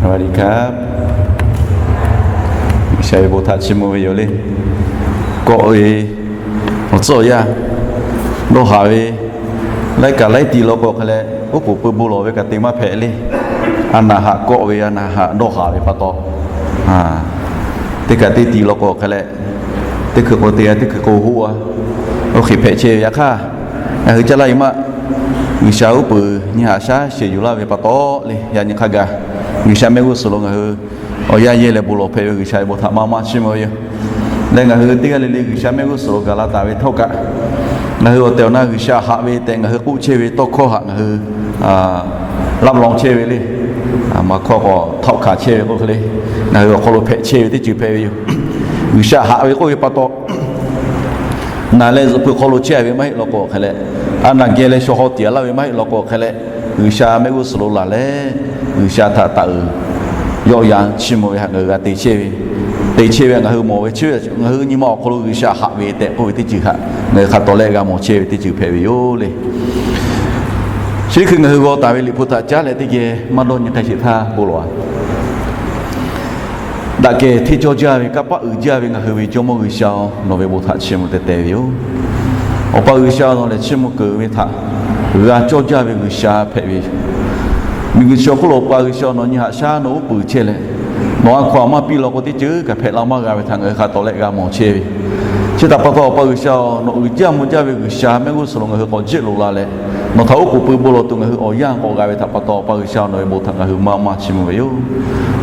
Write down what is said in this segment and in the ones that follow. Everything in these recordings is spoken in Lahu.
สวัสดีครับ G'uiˬsha ve bon htaꞈ chiˇ mvuh ve yoˬ le. Kawˆ ve awˬ tcuhˉ awˬ yanˇ dawˇ haˍ ve, laiˉ kaꞈ laiˉ ti law k'o hk'e leh, oˉ k'oˍ pui bon lawˬ ve kaꞈ te maˇ hpehꞈ le. A naˍ haꞈ kawˆ ve, a naˍ haꞈ dawˇ haˍ ve pa taw, teˇ kaꞈ teˇ ti law k'o hk'e leh, teˇ hkui k'o te a, teˇ hkui k'o hoˆ a, oˇ hk'e hpehꞈ chehˇ ve. Yaꞈ hk'aˇ, ngaˬ hui caˇ laˇ ve maˇ G'uiˬsha uˉ peunˍ nyi haꞈ shaˉ sheˍ yuˬ laˇ ve pa taw le, yaꞈ nyi hk'a gaˬ G'uiˬsha mehˆ g'uˇ suhˍ lo ngaˬ hui awˬ yanˇ yehˇ leh bon lawˬ hpehꞈ ve G'uiˬsha ve bon htaꞈ maˇ maˇ chiˇ mvuh ve yoˬ. Leh ngaˬ hui teˇ g'aˇ le le G'uiˬsha mehˆ g'uˇ suhˍ lo gaˬ la taˍ ve htawˇ kaꞈ, ngaˬ hui awˬ tehˬ awˬ na G'uiˬsha haꞈ ve tehꞈ ngaˬ hui k'oˆ chehˇ ve tawˇ hkawˇ htaꞈ ngaˬ hui รับรอง chehˇ ve le. Maˍ hkawˇ k'awꞈ htaˆ hkanˍ chehˇ ve k'oˆ hk'e le, ngaˬ hui awˬ hk'aw lo hpehꞈ chehˇ ve teˇ ceuˬ hpehꞈ ve yoˬ. G'uiˬsha haꞈ ve k'oˆ ve pa taw, naˬ leh zuhꞈ hpu hk'aw lo chehˇ ve maˇ heˆ law k'o hk'e leh, a naˬ geh leh shaw haw tiꞈ laˇ ve maˇ heˆ law k'o hk'e leh, G'uiˬsha mehˆ g'uˇ suhˍ lo laˬ leh, G'uiˬsha htaꞈ taˍ uiˍ yawˆ yan chiˇ mvuh ve htaꞈ ngaˬ hui g'a te chehˇ ve, te chehˇ ve ngaˬ hui mawˬ ve chi, ngaˬ hui nyi ma awˬ hk'aw lo G'uiˬsha haꞈ ve tehꞈ k'oˆ ve teˇ ceuˬ htaꞈ ngaˬ hui hk'a tawˍ leh g'a mawˬ chehˇ ve teˇ ceuˬ hpehꞈ ve yoˬ le. Chi hk'e ngaˬ hui g'aw taˍ ve Liꞈ hpu htaꞈ caˉ leh teˇ geh maˇ dawˇ nyi k'ai sheˍ htaˇ bon lawˬ a. Daꞈ kehˬ hteˇ cawˇ jaˇ ve, kanˇ paˆ uiˍ jaˇ ve ngaˬ hui ve Jawˇmawˇ G'uiˬsha-oˬ, nawˬ ve bon htaꞈ chiˇ mvuh teh teh ve yoˬ. Awˬ pa G'uiˬsha, nawˬ lehˬ chiˇ mvuh keunˍ ve htaꞈ g'a cawˇ jaˇ ve G'uiˬsha hpehꞈ ve, miˬguiˬ chi awˬ hk'oˆ lo Awˬ pa G'uiˬsha, nawˬ nyi haꞈ shaˉ nawˬ uˉ peunˍ chehˇ leh, nawˬ a hkaw aˬ maˇ piˇ law k'o teˇ ceuˬ kaꞈ hpehꞈ la maˇ g'a ve htaꞈ ngaˬ hui hk'a tawˍ leh g'a mawˬ chehˇ ve. Chi htaꞈ pa taw Awˬ pa G'uiˬsha-oˬ, nawˬ uiˍ jaˇ mvuh jaˇ ve G'uiˬsha mehˆ g'uˇ suhˍ lo ngaˬ hui k'awꞈ jehˇ loꞈ la leh, nawˬ htaꞈ oˉ k'oˍ pui bon lawˬ tuˬ ngaˬ hui awˬ yanˇ k'awꞈ g'a ve htaꞈ pa taw Awˬ pa G'uiˬsha, nawˬ ve bon htaꞈ ngaˬ hui maˇ maˇ chiˇ mvuh ve yoˬ.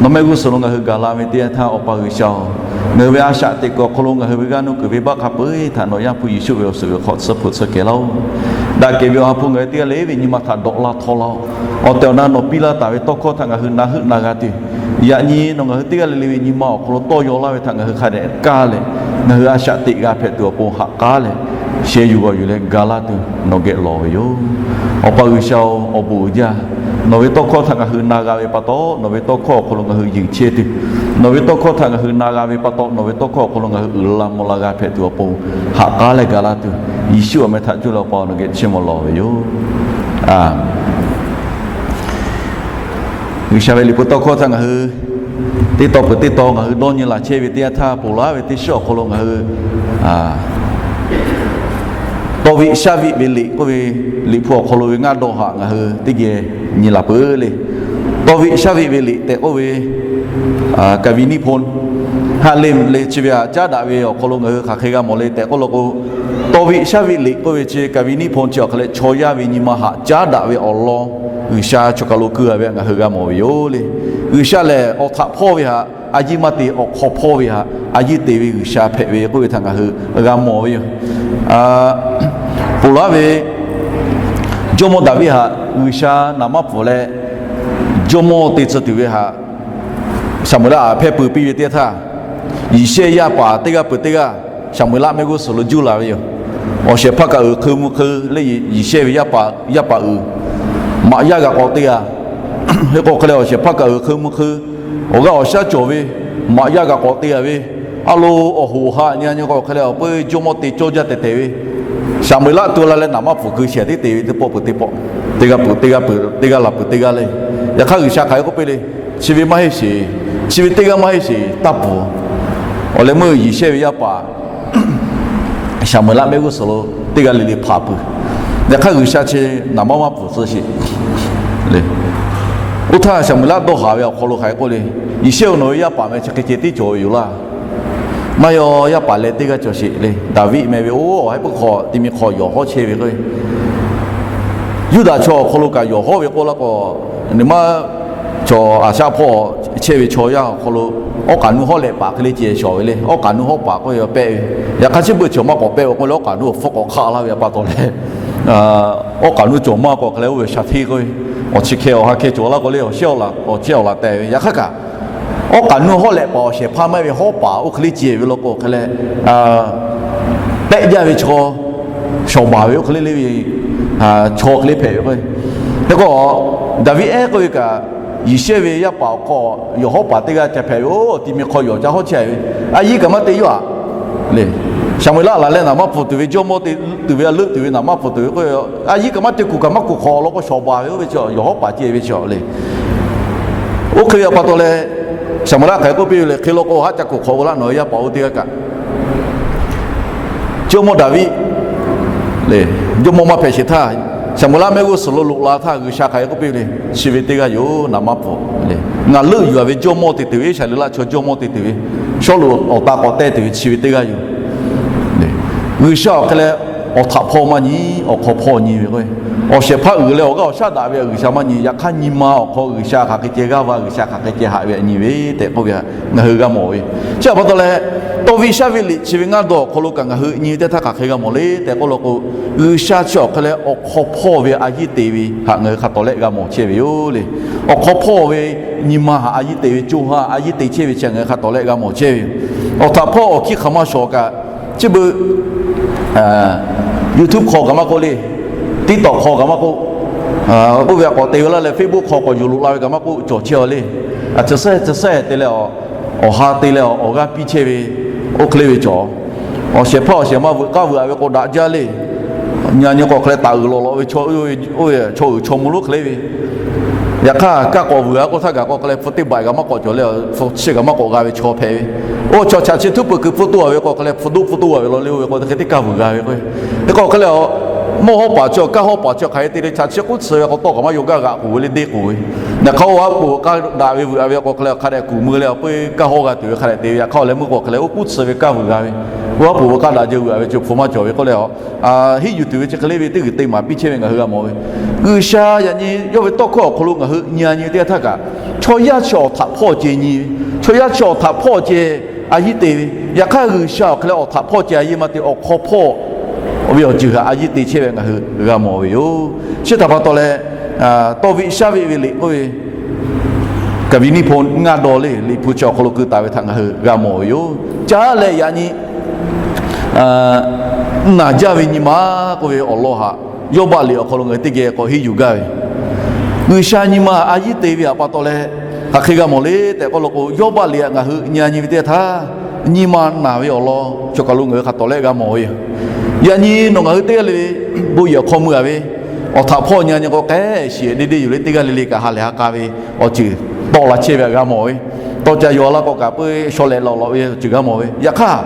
Nawˬ mehˆ g'uˇ suhˍ lo ngaˬ hui gaˬ la ve teˇ yanˇ htaˇ Awˬ pa G'uiˬsha-oˬ, ngaˬ hui ve a shaꞈ teꞈ kuiˬ awˬ hk'aw lo ngaˬ hui ve g'aˇ nuˇ kuiˬ venˇbaˆ hk'a peu-eˬ htaꞈ nawˬ Yaˇ hpu Yeˍsuˆ ve awˬ suhˍ g'uiˬ hk'aw tsuhˇ hpu tsuhˇ kehˬ laˇ-oˬ. Daꞈ kehˬ ve Awˬ ha hpu ngaˬ hui teˇ g'aˇ le ve nyi ma htaꞈ dawꞈ la htaw laˇ-oˬ. Awˬ tehˬ awˬ na nawˬ piˇ laˇ taˍ ve tawˇ hkawˇ htaꞈ ngaˬ hui na heuˆ na g'a tuˬ, yaꞈ nyi nawˬ ngaˬ hui teˇ g'aˇ le le ve nyi ma awˬ hk'aw lo tawˇ yaw laˇ ve htaꞈ ngaˬ hui hk'a dehꞈ kaˇ leh, ngaˬ hui a shaꞈ teꞈ g'a hpehꞈ tuˬ awˬ pon haꞈ k'aˉ leh, sheh yuˬ g'awˬ yuˬ leh ga laˇ tuˬ nawˬ geh lawˬ ve yoˬ. Awˬ pa G'uiˬsha-oˬ, awˬ bon uiˍ jaˇ. Nawˬ ve tawˇ hkawˇ htaꞈ ngaˬ hui na g'a ve pa taw, nawˬ ve tawˇ hkawˇ awˬ hk'aw lo ngaˬ hui yeˬ chehˇ tuˬ, nawˬ ve tawˇ hkawˇ htaꞈ ngaˬ hui na g'a ve pa taw, nawˬ ve tawˇ hkawˇ awˬ hk'aw lo ngaˬ hui uiˍ la mvuh la g'a hpehꞈ tuˬ awˬ pon haꞈ k'aˉ leh ga laˇ tuˬ, Yeˍsuˆ awˬ meh htaꞈ cuˇ leh Awˬ pa nawˬ geh chiˇ mvuh lawˬ ve yoˬ. G'uiˬsha ve Liꞈ hpu tawˇ hkawˇ htaꞈ ngaˬ hui teˇ taw peuˬ teˇ taw ngaˬ hui dawˇ nyi laˬ chehˇ ve teˇ yanˇ htaˇ, ponˬ laˇ ve teˇ shiˉ awˬ hk'aw lo ngaˬ hui tawˇ viˆ shaˉ viˆ ve liꞈ k'oˆ ve Liꞈ hpu awˬ hk'aw lo ve ngaˇ dawˇ haꞈ ngaˬ hui teˇ geh nyi laˬ peuˬ le. Tawˇ viˆ shaˉ viˆ ve liꞈ tehꞈ k'oˆ ve, Kaˍviˍniˆ hponˇ haˆ le le chi ve htaꞈ caˉ daꞈ ve awˬ hk'aw lo ngaˬ hui hk'aˬ hk'e g'a mawˬ le tehꞈ k'oˆ law k'o, tawˇ viˆ shaˉ viˆ liꞈ k'oˆ ve chi Kaˍviˍniˆ hponˇ chi awˬ hk'e leh chaw yaˇ ve nyi ma htaꞈ caˉ daꞈ ve awˬ lawn G'uiˬsha choˬ kaˬ lo keu a ve htaꞈ ngaˬ hui g'a mawˬ ve yoˬ le. G'uiˬsha lehˬ awˬ htaꞈ hpawˇ ve htaꞈ a yiˇ maˇ te, awˬ hk'aw hpawˇ ve htaꞈ a yiˇ te ve G'uiˬsha hpehꞈ ve k'oˆ ve htaꞈ ngaˬ hui g'a mawˬ ve yoˬ. Ponˬ laˇ ve jawˇmawˇ Daˍviˆ htaꞈ G'uiˬsha naˍ manˇ pfuhˍ leh jawˇmawˇ te tcuh tuˬ ve htaꞈ Saˍmo-eˍlaˆ htaꞈ hpehˇ pui piˇ ve teˇ yanˇ htaˇ, Yeˍsehˇ yaˇ paˍ teˇ g'aˇ peuˬ teˇ g'aˇ Saˍmo-eˍlaˆ mehˆ g'uˇ suhˍ lo juˇ la ve yoˬ. Awˬ shehˍ hpaˇ kaꞈ uiˍ hk'eun mvuh hk'eun le, Yeˍsehˇ ve yaˇ paˍ, yaˇ paˍ uiˍ maꞈ yaˇ g'a k'awꞈ te g'a. Hk'e k'o hk'e leh awˬ shehˍ hpaˇ kaꞈ uiˍ hk'eun mvuh hk'eun, awˬ g'aˇ awˬ shaˉ cawˬ ve, maꞈ yaˇ g'a k'awꞈ te g'a ve, a lo awˬ hoꞈ haꞈ nyi nyi k'o hk'e leh awˬ peu jawˇmawˇ te cawˇ jaˇ tehꞈ tehꞈ ve, Saˍmo-eˍlaˆ tu la leh naˍ manˇ pfuhˍ keu shehˍ teˉ te ve teˇ pawˆ peuˬ teˇ pawˆ, teˇ g'aˇ peuˬ teˇ g'aˇ peuˬ, teˇ g'aˇ laˬ peuˬ teˇ g'aˇ le. Yaꞈ hk'aˇ G'uiˬsha hk'aˬ hk'e k'oˆ piˇ le, chi ve maˇ heˆ sheˍ, chi ve teˇ g'aˇ maˇ heˆ sheˍ, taˇ pfuhˍ. Awˬ leh meuˇ Yeˍsehˇ ve yaˇ paˍ Saˍmo-eˍlaˆ mehˆ g'uˇ suhˍ lo teˇ g'aˇ le le hpanˍ peuˬ. Yaꞈ hk'aˇ G'uiˬsha chi naˍ manˇ maˇ pfuhˍ tcuh sheˍ le. Oˇ htaˇ Saˍmo-eˍlaˆ dawˇ haˍ ve awˬ hk'aw lo hk'aˬ hk'e k'oˆ le, Yeˍsehˇ-oˬ, nawˬ ve yaˇ paˍ meh chi hk'e ceh tiˉ cawˬ ve yoˬ laˇ. Maˇ yaw, yaˇ paˍ leh teˇ g'aˇ cawˬ sheˍ le. Daˍviˆ meh ve oˇ awˬ haiˉ puiˉ hk'aw ti mi hk'aw yawˬ hawˉ chehˇ ve k'o, Yuˇdaꞈ chaw awˬ hk'aw lo kaꞈ yawˬ hawˉ ve k'oˆ laˇ k'o, nyi ma chaw a shaˉ hpawˇ chehˇ ve chaw yaˇ awˬ hk'aw lo awˉ k'aꞈ nuˇ hawˉ lehꞈ paˍ hk'e le ceh shawˍ ve le. Awˉ k'aꞈ nuˇ hawˉ paˍ k'oˆ ve pehˆ ve. Yaꞈ hk'aˇ chi beuꞈ chaw maˇ k'awꞈ pehˆ ve k'oˆ leh, awˉ k'aꞈ nuˇ awˬ hpfuhˇ k'awꞈ hk'aˆ laˇ ve pa taw leh, awˉ k'aꞈ nuˇ cawˬ maˇ k'o hk'e leh oˇ ve shaˍ hteˇ k'oˆ ve, awˬ chi hkeh awˬ ha hkeh cawˬ laˇ k'o le, awˬ shehˉ awˬ laꞈ, awˬ chehˇ awˬ laꞈ tehꞈ ve. Yaꞈ hk'aˇ kaꞈ awˉ k'aꞈ nuˇ hawˉ lehꞈ paˍ awˬ shehˍ hpaˇ maˇ heˆ ve hawˉ paˍ oˇ hk'e le ceh ve law k'o hk'e leh, pehˆ jaˇ ve chaw, shawˍ baˬ ve oˇ hk'e le le ve chaw hk'e le hpehꞈ ve k'o, hk'e k'o Daˍviˆ ehˉ k'oˆ ve kaꞈ, Yeˍsehˇ ve yaˇ paˍ awˬ hk'aw yawˬ hawˉ paˍ teˇ g'aˇ ca hpehꞈ ve, oˇ ti mi hk'aw yawˬ ca hawˉ chehˇ ve, a yiˇ kaꞈ maˇ te yaˇ-a le. Saˍmo-eˍlaˆ laˬ leh naˍ manˇ pfuhˍ tuˬ ve, jawˇmawˇ te tuˬ ve, a leuˆ tuˬ ve naˍ manˇ pfuhˍ tuˬ ve k'o, a yiˇ kaꞈ maˇ te kuˬ kaꞈ maˇ kuˬ hk'awꞈ law k'o shawˍ baˬ ve oˇ ve chaw, yawˬ hawˉ paˍ ceh ve chaw le. Oˇ hk'e ve pa taw leh, Saˍmo laˆ hk'aˬ hk'e k'oˆ piˇ ve le, hk'e law k'o, haˉ ca kuˬ hk'awꞈ veu laˇ nawˬ ve yaˇ paˍ oˇ teˇ g'aˇ kaꞈ, jawˇmawˇ Daˍviˆ le, jawˇmawˇ maˇ hpehꞈ sheˍ htaˇ, Saˍmo laˆ mehˆ g'uˇ suhˍ lo loꞈ la htaˇ, G'uiˬsha hk'aˬ hk'e k'oˆ piˇ ve le, chi ve teˇ g'aˇ yoˬ, naˍ maˇ pfuhˍ le. Ngaˬ leuˆ yuˬ-a ve jawˇmawˇ te tuˬ ve, Iˉsaˍreˍlaˆ chaw jawˇmawˇ te tuˬ ve, Sawˉluꞈ awˬ ta k'awꞈ teh tuˬ ve chi ve teˇ g'aˇ yoˬ. G'uiˬsha awˬ hk'e leh awˬ htaꞈ hpawˇ maˇ nyi, awˬ hk'aw hpawˇ nyi ve k'o, awˬ shehˍ hpaˇ uiˍ leh awˬ g'aˇ awˬ shaˉ daꞈ ve G'uiˬsha maˇ nyi. Yaꞈ hk'aˇ, nyi ma awˬ hk'aw G'uiˬsha hk'aˬ hk'e ceh g'aˇ va, G'uiˬsha hk'aˬ hk'e ceh haꞈ ve nyi ve tehꞈ k'oˆ ve htaꞈ ngaˬ hui g'a mawˬ ve. Chi htaꞈ pa taw leh, tawˇ viˆ shaˉ viˆ liꞈ chi ve ngaˇ dawˇ awˬ hk'aw lo kaꞈ ngaˬ hui nyi ve teˇ htaˇ hk'aˬ hk'e g'a mawˬ le tehꞈ k'oˆ law k'o, G'uiˬsha chi awˬ hk'e leh awˬ hk'aw hpawˇ ve a yiˇ te ve htaꞈ ngaˬ hui hk'a tawˍ lehˆ g'a mawˬ chehˇ ve yoˬ le. Awˬ hk'aw hpawˇ ve nyi ma htaꞈ a yiˇ te ve, co ha a yiˇ te chehˇ ve chi ngaˬ hui hk'a tawˍ lehˆ g'a mawˬ chehˇ ve yoˬ. Awˬ htaꞈ hpawˇ awˬ hkiˇ hk'aˬ ma shawˍ kaꞈ, chi beuꞈ YouTube hk'aw kaꞈ maˇ k'oˆ le, TikTok hk'aw kaꞈ maˇ k'oˆ, k'oˆ ve a k'awꞈ te ve laˇ leh Facebook hk'aw k'awꞈ yuˬ loꞈ la ve kaꞈ maˇ k'oˆ, cawˬ chehˇ-a le. A ciˬ sehˉ ciˬ sehˉ te leh, awˬ ha te leh awˬ g'aˇ piˇ chehˇ ve, oˇ hk'e le ve cawˬ. Awˬ shehˍ hpaˇ awˬ shehˍ ma veuꞈ k'aˇ veuꞈ-a ve k'o daꞈ jaˇ le. Nyi nyi k'awꞈ hk'e leh taˍ uiˍ lawꞈ lawꞈ ve chaw, oˇ ve chaw uiˍ chaw mvuh lonˉ hk'e le ve. Yaꞈ hk'aˇ, kaˇ k'awꞈ vuiˬ-a k'oˆ htaˇ kaꞈ k'awꞈ hk'e leh hpu teˇ baꞈ kaꞈ maˇ k'awꞈ cawˬ leh, hpu chi kaꞈ maˇ k'awꞈ g'a ve chaw hpehꞈ ve. Oˇ chaw chaꞈ chi htuˉ peuˬ kuiˬ hpu toˇ-a ve k'awꞈ hk'e leh hpu doˆ hpu toˇ-a ve law le, oˇ ve k'o hk'e teˇ kaˇ vuiˬ g'a ve k'o, hk'e k'awꞈ hk'e leh, mawˇ hawˉ paˍ chi kaˇ hawˉ paˍ chi hk'aˬ hk'e te leh chaꞈ chi k'oˆ tsuhꞈ ve k'awꞈ tawˇ kaꞈ maˇ yaw gaˇ g'aꞈ k'oˍ ve le, deˇ k'oˍ ve. Naˬ hk'aˇ oˇ a poˍ kaˇ daꞈ ve vuiˬ-a ve k'awꞈ hk'e leh hk'a dehꞈ kuˬ mui leh awˬ peu kaˇ hawˉ g'a tuˬ ve hk'a dehꞈ te ve. Yaꞈ hk'aˇ awˬ leh meuˇ k'awꞈ hk'e leh oˇ k'oˆ tsuhꞈ ve kaˇ vuiˬ g'a ve. Oˇ a poˍ ve kaˇ daꞈ jaˇ vuiˬ-a ve chi hpu maˇ cawˬ ve k'oˆ leh, a hiˆ yuˬ tuˬ ve chi hk'e le ve teˇ g'uiˬ te maˍ piˇ chehˇ ve ngaˬ hui g'a mawˬ ve. G'uiˬsha yaꞈ nyi yawˇ ve tawˇ hkawˇ awˬ hk'aw lo ngaˬ hui nyi-a nyi teˇ g'aˇ htaˇ kaꞈ, chaw yaˇ chi awˬ htaꞈ hpawˇ ceh nyi ve, chaw yaˇ chi awˬ htaꞈ hpawˇ ceh a yiˇ te ve. Yaꞈ hk'aˇ, G'uiˬsha awˬ hk'e leh awˬ htaꞈ hpawˇ ceh a yiˇ maˇ te, awˬ hk'aw hpawˇ ve awˬ ceuˬ htaꞈ a yiˇ te chehˇ ve ngaˬ hui g'a mawˬ ve yoˬ. Chi htaꞈ pa taw leh, tawˇ viˆ shaˉ viˆ ve liꞈ k'oˆ ve, Kaˍviˍniˆ hpu ngaˇ dawˇ le, liꞈ hpu chi awˬ hk'aw lo keu taˍ ve htaꞈ ngaˬ hui g'a mawˬ ve yoˬ. Caˉ leh yaꞈ nyi naˬ jaˇ ve nyi ma k'oˆ ve awˬ lawn htaꞈ Yawˇbaˆ liꞈ awˬ hk'aw lo ngaˬ hui teˇ geh k'awꞈ henˇ yuˬ gaˇ ve, G'uiˬsha nyi ma a yiˇ te ve htaꞈ pa taw leh, hk'aˬ hk'e g'a mawˬ le tehꞈ k'oˆ law k'o, Yawˇbaˆ liꞈ htaꞈ ngaˬ hui nyi-a nyi ve teˇ htaˇ, nyi ma naˬ ve awˬ lawn chaw kaˬ lo ngaˬ hui hk'a tawˍ lehˆ g'a mawˬ ve yoˬ. Yaꞈ nyi nawˬ ngaˬ hui teˇ g'aˇ le le bon yehˬ hk'aw meuˇ-a ve, awˬ htaꞈ hpawˇ nyi-a nyi k'o, k'ehˉ shiˍ deˇ deˇ yoˬ le, teˇ g'aˇ le le kaꞈ ha lehˬ ha k'a ve awˬ ceuˬ tawˆ la chehˇ ve htaꞈ g'a mawˬ ve, tawˇ ca yaw laˇ k'o kaꞈ peu shaw lehˬ lawꞈ lawꞈ ve awˬ ceuˬ g'a mawˬ ve. Yaꞈ hk'aˇ,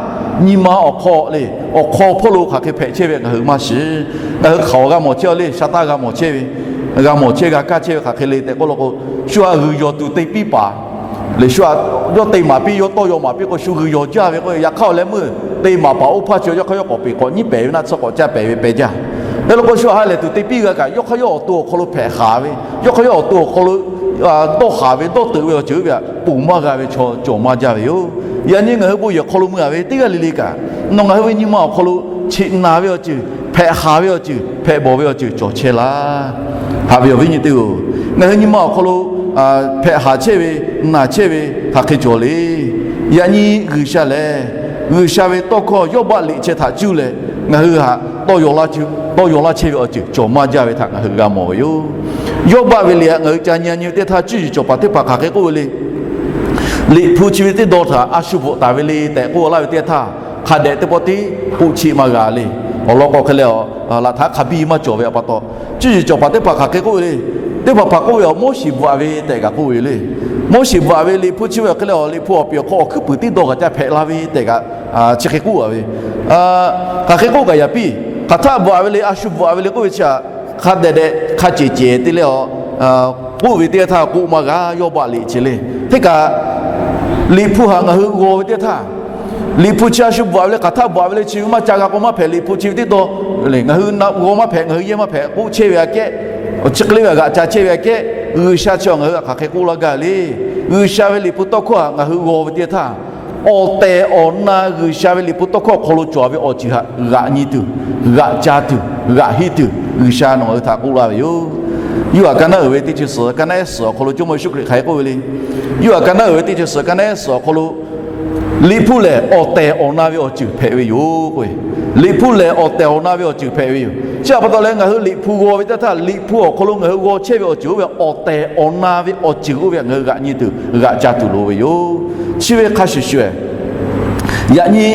nyi ma awˬ hk'aw le, awˬ hk'aw hpawˇ lo hk'aˬ hk'e hpehꞈ chehˇ ve ngaˬ hui maˇ shiˍ. Ngaˬ hui hk'aˬ g'a mawˬ chehˇ le, sha taˇ g'a mawˬ chehˇ ve, g'a mawˬ chehˇ g'a kaˇ chehˇ ve hk'aˬ hk'e le tehꞈ k'oˆ law k'o, shu htaꞈ g'uiˬ yawˬ tuˬ te piˇ paˍ le, shu htaꞈ yawˇ te maˍ piˇ, yawˇ tawˇ yaw maˍ piˇ k'o, shu g'uiˬ yawˬ jaˇ ve k'o, yaꞈ hk'aˇ awˬ leh meuˇ te maˍ paˍ oˇ hpaˇ chi yawˇ hk'aˇ yawˇ k'awꞈ peꞈ k'awꞈ nyiˉ pehˍ ve naˆ tsuhˇ k'awꞈ caˇ pehˍ ve pehˍ jaˇ. Hk'e law k'o, shu htaꞈ ha lehˬ tuˬ te piˇ g'a kaꞈ, yawˇ hk'aˇ yawˇ awˬ to awˬ hk'aw lo hpehꞈ haˍ ve, yawˇ hk'aˇ yawˇ awˬ to awˬ hk'aw lo dawˇ haˍ ve dawˇ teuꞈ ve awˬ ceuˬ oˇ ve htaꞈ ponˬ maˇ g'a ve chaw cawˬ maˇ jaˇ ve yoˬ. Yaꞈ nyi ngaˬ hui bon yehˬ hk'aw lo meuˇ-a ve teˇ g'aˇ le le kaꞈ, nawˬ ngaˬ hui ve nyi ma awˬ hk'aw lo cheꞈ naˬ ve awˬ ceuˬ, hpehꞈ haˍ ve awˬ ceuˬ, hpehꞈ bawˬ ve awˬ ceuˬ cawˬ chehˇ laˇ. Haꞈ ve awˬ viˉ nyi teˇ-oˬ, ngaˬ hui nyi ma awˬ hk'aw lo hpehꞈ haˍ chehˇ ve, naˬ chehˇ ve hk'aˬ hk'e cawˬ le. Yaꞈ nyi G'uiˬsha lehˬ, G'uiˬsha ve tawˇ hkawˇ Yawˇbaˆ liꞈ chi htaꞈ cuˇ leh ngaˬ hui htaꞈ tawˇ yaw laˇ chehˇ ve awˬ ceuˬ cawˬ maˇ jaˇ ve htaꞈ ngaˬ hui g'a mawˬ ve yoˬ. Yawˇbaˆ ve liꞈ htaꞈ ngaˬ hui ca nyi-a nyi ve teˇ htaˇ, cuˇ yiˍ cawˬ paˍ teˇ hpaˍ hk'aˬ hk'e k'oˆ ve le. Liꞈ hpu chi ve teˇ dawˇ htaꞈ a shu bvuhꞈ taˍ ve le tehꞈ k'oˆ laˇ ve teˇ htaˇ, hk'a dehꞈ teˇ pawˆ tiˉ k'oˆ cheˆ maˇ g'a le. Awˬ lawn k'o hk'e leh, laꞈ htaˇ hk'a biˇ maˇ cawˬ ve pa taw, cuˇ yiˍ cawˬ paˍ teˇ hpaˍ hk'aˬ hk'e k'oˆ ve le. Teˇ hpaˍ hpaˍ k'oˆ ve, Awˬ Moˉseˍ bvuhꞈ-a ve tehꞈ kaꞈ k'oˆ ve le. Moˉseˍ bvuhꞈ-a ve liꞈ hpu chi ve awˬ hk'e leh, liꞈ hpu awˬ piˍ awˬ hk'aw awˬ hkuiˉ puiˍ tiˉ dawˇ kaꞈ caˇ hpehꞈ la ve tehꞈ kaꞈ chi hk'e k'oˆ-a ve, hk'aˬ hk'e k'oˆ kaꞈ yaꞈ piˇ. Hk'aˬ htaˆ bvuhꞈ-a ve le, a shu bvuhꞈ-a ve le k'oˆ ve chi htaꞈ hk'a dehꞈ dehꞈ hk'a cehˬ cehˬ te leh, k'oˆ ve teˇ htaˇ k'oˆ maˇ g'a. Yawˇbaˆ liꞈ chi le, hteˇ kaꞈ liꞈ hpu htaꞈ ngaˬ hui g'aw ve teˇ htaˇ, liꞈ hpu chi a shu bvuhꞈ-a ve le, hk'aˬ htaˆ bvuhꞈ-a ve le, chi ve maˇ ca g'a k'o maˇ hpehꞈ. Liꞈ hpu chi ve teˇ dawˇ ngaˬ hui g'aw maˇ hpehꞈ, ngaˬ hui yehˇ maˇ hpehꞈ k'oˆ chehˇ ve aꞈ kehˉ, chi hk'e le ve htaꞈ g'aꞈ ca chehˇ ve aꞈ kehˉ, G'uiˬsha chi ngaˬ hui htaꞈ hk'aˬ hk'e k'oˆ laˇ gaˇ le. G'uiˬsha ve liꞈ hpu tawˇ hkawˇ htaꞈ ngaˬ hui g'aw ve teˇ htaˇ, awˬ tehˬ awˬ na G'uiˬsha ve liꞈ hpu tawˇ hkawˇ awˬ hk'aw lo cawˬ-a ve awˬ ceuˬ htaꞈ g'aꞈ nyi tuˬ, g'aꞈ ca tuˬ, g'aꞈ henˇ tuˬ G'uiˬsha nawˬ ngaˬ hui htaꞈ k'oˆ laˇ ve yoˬ. Yoˇhanˬ ka naˉ uiˍ ve teˇ chi suhˍ, ka naˉ ehˉ suhˍ awˬ hk'aw lo Jawˇmawˇ Yeˍsuˆ Hkriꞈ hk'aˬ hk'e k'oˆ ve le. Yoˇhanˬ ka naˉ uiˍ ve teˇ chi suhˍ, ka naˉ ehˉ suhˍ awˬ hk'aw lo, Liꞈ hpu lehˬ awˬ tehˬ awˬ na ve awˬ ceuˬ hpehꞈ ve yoˬ k'oˆ ve. Liꞈ hpu lehˬ awˬ tehˬ awˬ na ve awˬ ceuˬ hpehꞈ ve yoˬ. Chi htaꞈ pa taw leh ngaˬ hui Liꞈ hpu g'aw ve teˇ htaˇ, Liꞈ hpu awˬ hk'aw lo ngaˬ hui g'aw chehˇ ve awˬ ceuˬ oˇ ve awˬ tehˬ awˬ na ve awˬ ceuˬ oˇ ve htaꞈ ngaˬ hui g'aꞈ nyi tuˬ, g'aꞈ ca tuˬ loˍ ve yoˬ. Chi ve hk'a shuˍ shuˍ, yaꞈ nyi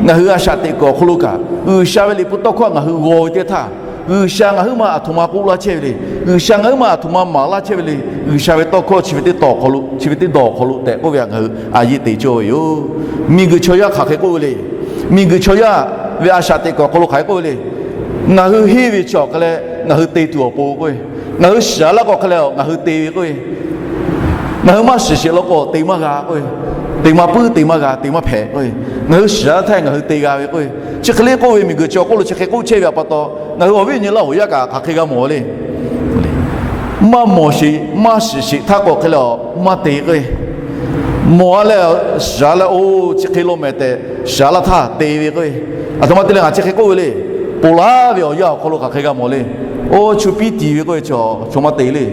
ngaˬ hui a shaꞈ teꞈ kuiˬ awˬ hk'aw lo kaꞈ, G'uiˬsha ve Liꞈ hpu tawˇ hkawˇ ngaˬ hui g'aw ve teˇ htaˇ, G'uiˬsha ngaˬ huiˉ ma aˬ htoꞈ ma k'oˆ laˇ chehˇ ve le. G'uiˬsha ngaˬ huiˉ ma aˬ htoꞈ ma maˍ laˇ chehˇ ve le. G'uiˬsha ve tawˇ hkawˇ chi ve teˇ tawˍ awˬ hk'aw lo, chi ve teˇ dawˬ awˬ hk'aw lo tehꞈ k'oˆ ve htaꞈ ngaˬ hui a yeˆ te cawˇ ve yoˬ. Miˬguiˬ chaw yaˇ hk'aˬ hk'e k'oˆ ve le. Miˬguiˬ chaw yaˇ ve a shaꞈ teꞈ kuiˬ awˬ hk'aw lo hk'aˬ hk'e k'oˆ ve le. Ngaˬ hui henˇ ve chi awˬ hk'aw leh ngaˬ hui te tuˬ awˬ pon k'oˆ ve, ngaˬ hui shiˍ a laˇ k'o hk'e leh ngaˬ hui te ve k'oˆ ve, ngaˬ hui maˇ shiˍ sheˍ law k'o te maˇ g'a k'oˆ ve, te maˇ puiˉ te maˇ g'a te maˇ hpehꞈ k'oˆ ve, ngaˬ hui shiˍ a htaˇ ngaˬ hui te g'a ve k'oˆ ve, chi hk'e le k'oˆ ve miˬguiˬ chi awˬ hk'oˆ lo chi hk'e k'oˆ chehˇ ve pa taw, ngaˬ hui awˬ viˉ awˬ nyi Laˇ huˍ yaˇ kaꞈ hk'aˬ hk'e g'a mawˬ le. Maˇ mawˬ sheˍ, maˇ shiˍ sheˍ htaˇ k'o hk'e leh maˇ te k'oˆ ve, mawˬ a leh shiˍ a leh, oˇ chi hk'e lo mehˍ tehꞈ shiˍ a laˇ htaˇ te ve k'oˆ ve, aˬ htoꞈ ma te leh ngaˬ chi hk'e k'oˆ ve le. Ponˬ laˇ ve awˬ yanˇ awˬ hk'aw lo hk'aˬ hk'e g'a mawˬ le. Oˇ chu piˉ tiˍ ve k'oˆ ve, chaw maˇ te le.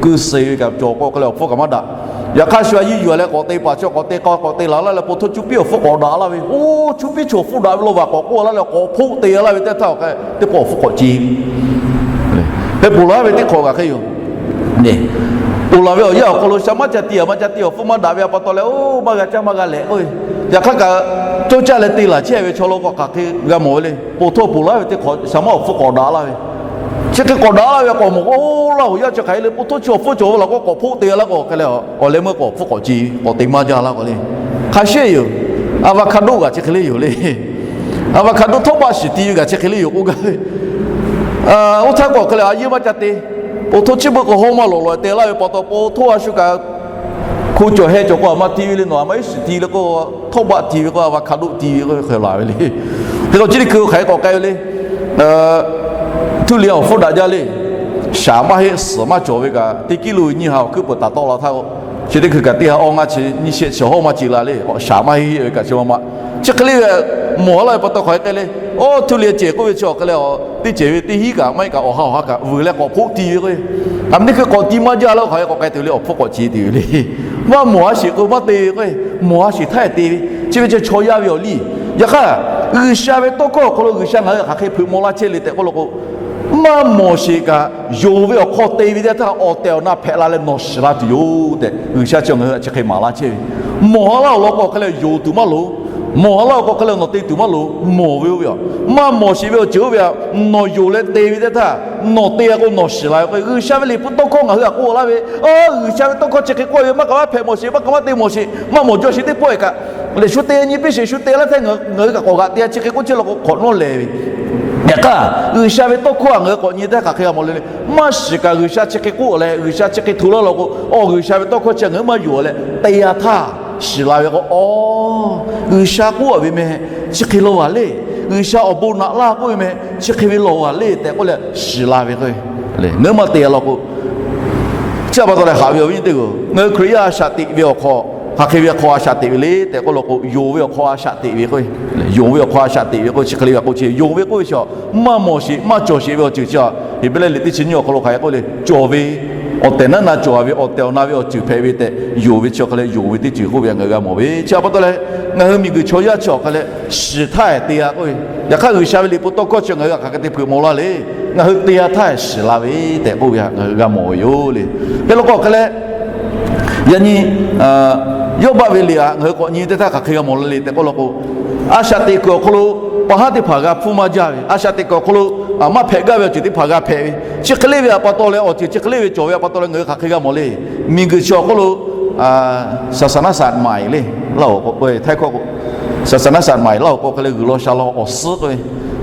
Kuiˬ suhˍ ve kaꞈ cawˬ k'o hk'e leh awˬ hpfuhˇ kaꞈ maˇ daꞈ. Yaꞈ hk'aˇ shu a yiˇ yuˬ a leh k'awꞈ te paˍ chaw k'awꞈ te k'a k'awꞈ te laˬ laˇ leh po htoˇ chu piˉ awˬ hpfuhˇ k'awꞈ daꞈ laˇ ve, oˇ chu piˉ chaw awˬ hpfuhˇ daꞈ ve law vaˬ k'awꞈ k'oˆ laˇ leh k'awꞈ hpoˆ te laˇ ve teˇ htaˇ awˬ hk'e teˇ pawˆ awˬ hpfuhˇ k'awꞈ ce ve. Hk'e ponˬ laˇ ve teˇ hk'awꞈ kaꞈ hk'e yoˬ. Ponˬ laˬ ve awˬ yanˇ awˬ hk'aw lo sha maˇ ca ti a maˇ ca ti awˬ hpfuhˇ maˇ daꞈ ve a pa taw leh, oˇ maˇ g'a caˇ maˇ g'a lehˬ k'oˆ ve, yaꞈ hk'aˇ kaꞈ cawˇ caˇ leh te laˬ chehˇ ve chaw law k'o hk'aˬ hk'e g'a mawˬ ve le. Po htoˇ ponˬ laˇ ve teˇ hk'awꞈ sha maˇ awˬ hpfuhˇ k'awꞈ daꞈ laˇ ve, chi hk'e k'awꞈ daꞈ laˇ ve k'awꞈ mawˬ k'o, oˇ Laˇ huˍ yaˇ chi hk'aˬ hk'e le po htoˇ chi awˬ hpfuhˇ cawˬ ve law k'o k'awꞈ hpoˆ te laˇ k'o hk'e leh, awˬ leh meuˇ k'awꞈ hpfuhˇ k'awꞈ ce, k'awꞈ te maˇ jaˇ laˇ k'o le. Hk'a sheˆ yoˬ. Avocado kaꞈ chi hk'e le yoˬ le. Avocado htawˇ baˆ shiˍ ti ve kaꞈ chi hk'e le yoˬ k'oˆ gaˇ ve. Oˇ htaˇ k'o hk'e leh a yeˇ maˇ ca te. Po htoˇ chi beuꞈ k'o hawˇ maˇ lawꞈ lawꞈ te laˇ ve pa taw, po htoˇ a shu kaꞈ hko cawˬ heh cawˬ k'o a maˇ ti ve le, nawˬ a maˇ iˉ shiˍ ti le k'o, htawˇ baˆ ti ve k'o, avocado ti ve k'o hk'e laˬ ve le. Hk'e k'o chi teˇ hkui hk'aˬ hk'e k'awꞈ k'ai ve le. Htuˇ liꞈ awˬ hpfuhˇ daꞈ jaˇ le. Shaˍ maˇ heˆ, suhˍ maˇ cawˬ ve kaꞈ teˇ kiˉ lo ve nyiˇ ha awˬ hkuiˉ peuˬ taˍ tawˆ la htaˇ k'o, chi teˇ hkui kaꞈ teˇ ha awˇ ngaˇ chi nyiˇ shehˆ chi hawˇ maˇ ce la le. Shaˍ maˇ heˆ ve kaꞈ chi maˇ maˇ chi hk'e le ve, mawˬ a laˇ ve pa taw hk'aˬ hk'e k'ai le. Oˇ htuˇ liꞈ cehˬ k'oˆ ve chi awˬ hk'e leh, teˇ cehˬ ve teˇ hinˉ kaꞈ maˇ heˆ kaꞈ awˬ ha awˬ ha kaꞈ vuiˬ leh k'awꞈ hpoˆ ti ve k'o, a ma teˇ hkui k'awꞈ ti maˇ jaˇ laˇ k'o hk'aˬ hk'e k'awꞈ k'ai tuˬ le, awˬ hpfuhˇ k'awꞈ ce tuˬ le. Maˇ mawˬ a sheˍ k'o maˇ te ve k'o, mawˬ a sheˍ htaˇ te ve, chi ve chi chaw yaˇ ve awˬ liˇ. Yaꞈ hk'aˇ, G'uiˬsha ve tawˇ hkawˇ awˬ hk'aw lo G'uiˬsha ngaˬ hui hk'aˬ hk'e hpeuꞈ maw laˇ chehˇ le tehꞈ k'oˆ law k'o, maˇ mawˬ sheˍ kaꞈ yonˍ ve awˬ hk'aw te ve teˇ htaˇ awˬ tehˬ awˬ na hpehꞈ la leh nawˬ shiˍ la tuˬ yoˬ tehꞈ G'uiˬsha chi ngaˬ hui htaꞈ chi hk'e maˍ laˇ chehˇ ve. Mawˬ a laˇ awˬ lawn k'o hk'e leh yonˍ tuˬ maˇ loˍ. Mawˬ a laˇ awˬ k'o hk'e leh nawˬ te tuˬ maˇ loˍ. Mawˬ ve oˇ ve a, maˇ mawˬ sheˍ ve awˬ ceuˬ oˇ ve a, nawˬ yonˍ leh te ve teˇ htaˇ nawˬ te a k'o nawˬ shiˍ la ve k'o, G'uiˬsha ve liꞈ hpu tawˇ hkawˇ ngaˬ hui htaꞈ k'oˆ laˇ ve, a, G'uiˬsha ve tawˇ hkawˇ chi hk'e k'oˆ ve, maˇ kaꞈ maˇ hpehꞈ mawˬ sheˍ, maˇ kaꞈ maˇ te mawˬ sheˍ, maˇ mawˬ jaw sheˍ teˇ pawˆ e kaꞈ leh shu te nyi piˇ sheˍ, shu te laˇ htaˇ ngaˬ hui kaꞈ k'awꞈ g'aꞈ te a chi hk'e k'oˆ chehˇ law k'o hk'awꞈ nawˉ lehˬ ve. Yaꞈ hk'aˇ, G'uiˬsha ve tawˇ hkawˇ a ngaˬ hui k'awꞈ nyi teˇ hk'aˬ hk'e g'a mawˬ le le. Maˇ shiˍ kaꞈ G'uiˬsha chi hk'e k'oˆ leh G'uiˬsha chi hk'e hto laˇ law k'o, awˬ G'uiˬsha ve tawˇ hkawˇ chi ngaˬ hui maˇ yonˍ leh te a htaˇ shiˍ la ve k'o, awˬ, G'uiˬsha k'oˆ a ve meh, chi hk'e lawˬ a le. G'uiˬsha awˬ bon naꞈ laˇ k'oˆ ve meh, chi hk'e ve lawˬ a le tehꞈ k'oˆ leh shiˍ la ve k'o, ngaˬ hui maˇ te a law k'o, chi a pa taw leh haꞈ ve awˬ viˉ teˇ g'aˇ, ngaˬ hui Hkriꞈ yaˇ a shaꞈ teꞈ ve awˬ hk'aw hk'aˬ hk'e ve hk'aw a shaꞈ teꞈ ve le tehꞈ k'oˆ law k'o, yonˍ ve awˬ hk'aw a shaꞈ teꞈ ve k'o, yonˍ ve awˬ hk'aw a shaꞈ teꞈ ve k'o chi hk'e le ve k'o, chi yonˍ ve k'oˆ ve chi maˇ mawˬ sheˍ maˇ cawˬ sheˍ ve awˬ ceuˬ chi a, Heˍbrehˇ liꞈ teˇ chi nyiˇ awˬ hk'aw lo hk'aˬ hk'e k'oˆ le, cawˬ ve awˬ tehˬ naˉ na cawˬ ve awˬ tehˬ awˬ na ve awˬ ceuˬ hpehꞈ ve tehꞈ yonˍ ve chi awˬ hk'e leh yonˍ ve teˇ ceuˬ k'oˆ ve ngaˬ hui g'a mawˬ ve chi a pa taw leh, ngaˬ hui miˬguiˬ chaw yaˇ chi awˬ hk'e leh shiˍ htaˇ te a k'oˆ ve. Yaꞈ hk'aˇ G'uiˬsha ve liꞈ hpu tawˇ hkawˇ chi ngaˬ hui htaꞈ hk'aˬ hk'e te hpeuꞈ maw laˇ le. Ngaˬ hui te a htaˇ shiˍ la ve tehꞈ k'oˆ ve htaꞈ ngaˬ hui g'a mawˬ ve yoˬ le. Hk'e law k'o hk'e leh, yaꞈ nyi Yawˇbaˆ ve liꞈ htaꞈ ngaˬ hui k'awꞈ nyi teˇ htaˇ hk'aˬ hk'e g'a mawˬ la le tehꞈ k'oˆ law k'o, a shaꞈ teꞈ kuiˬ awˬ hk'aw lo pa haˉ teˇ hpaˍ g'a hpuˇ maˇ jaˇ ve, a shaꞈ teꞈ kuiˬ awˬ hk'aw lo maˇ hpehꞈ gaˇ ve awˬ ceuˬ teˇ hpaˍ g'a hpehꞈ ve, chi hk'e le ve a pa taw leh awˬ ceuˬ chi hk'e le ve cawˬ ve a pa taw leh ngaˬ hui hk'aˬ hk'e g'a mawˬ le. Miˬguiˬ chi awˬ hk'oˆ lo ศาสนศาสตร์ใหม่ le, Laˇ huˍ k'o, Htaiˇ hkawˇ k'o ศาสนศาสตร์ใหม่ Laˇ huˍ k'o hk'e leh G'uiˬ law sha law awˬ suhˉ k'oˆ ve,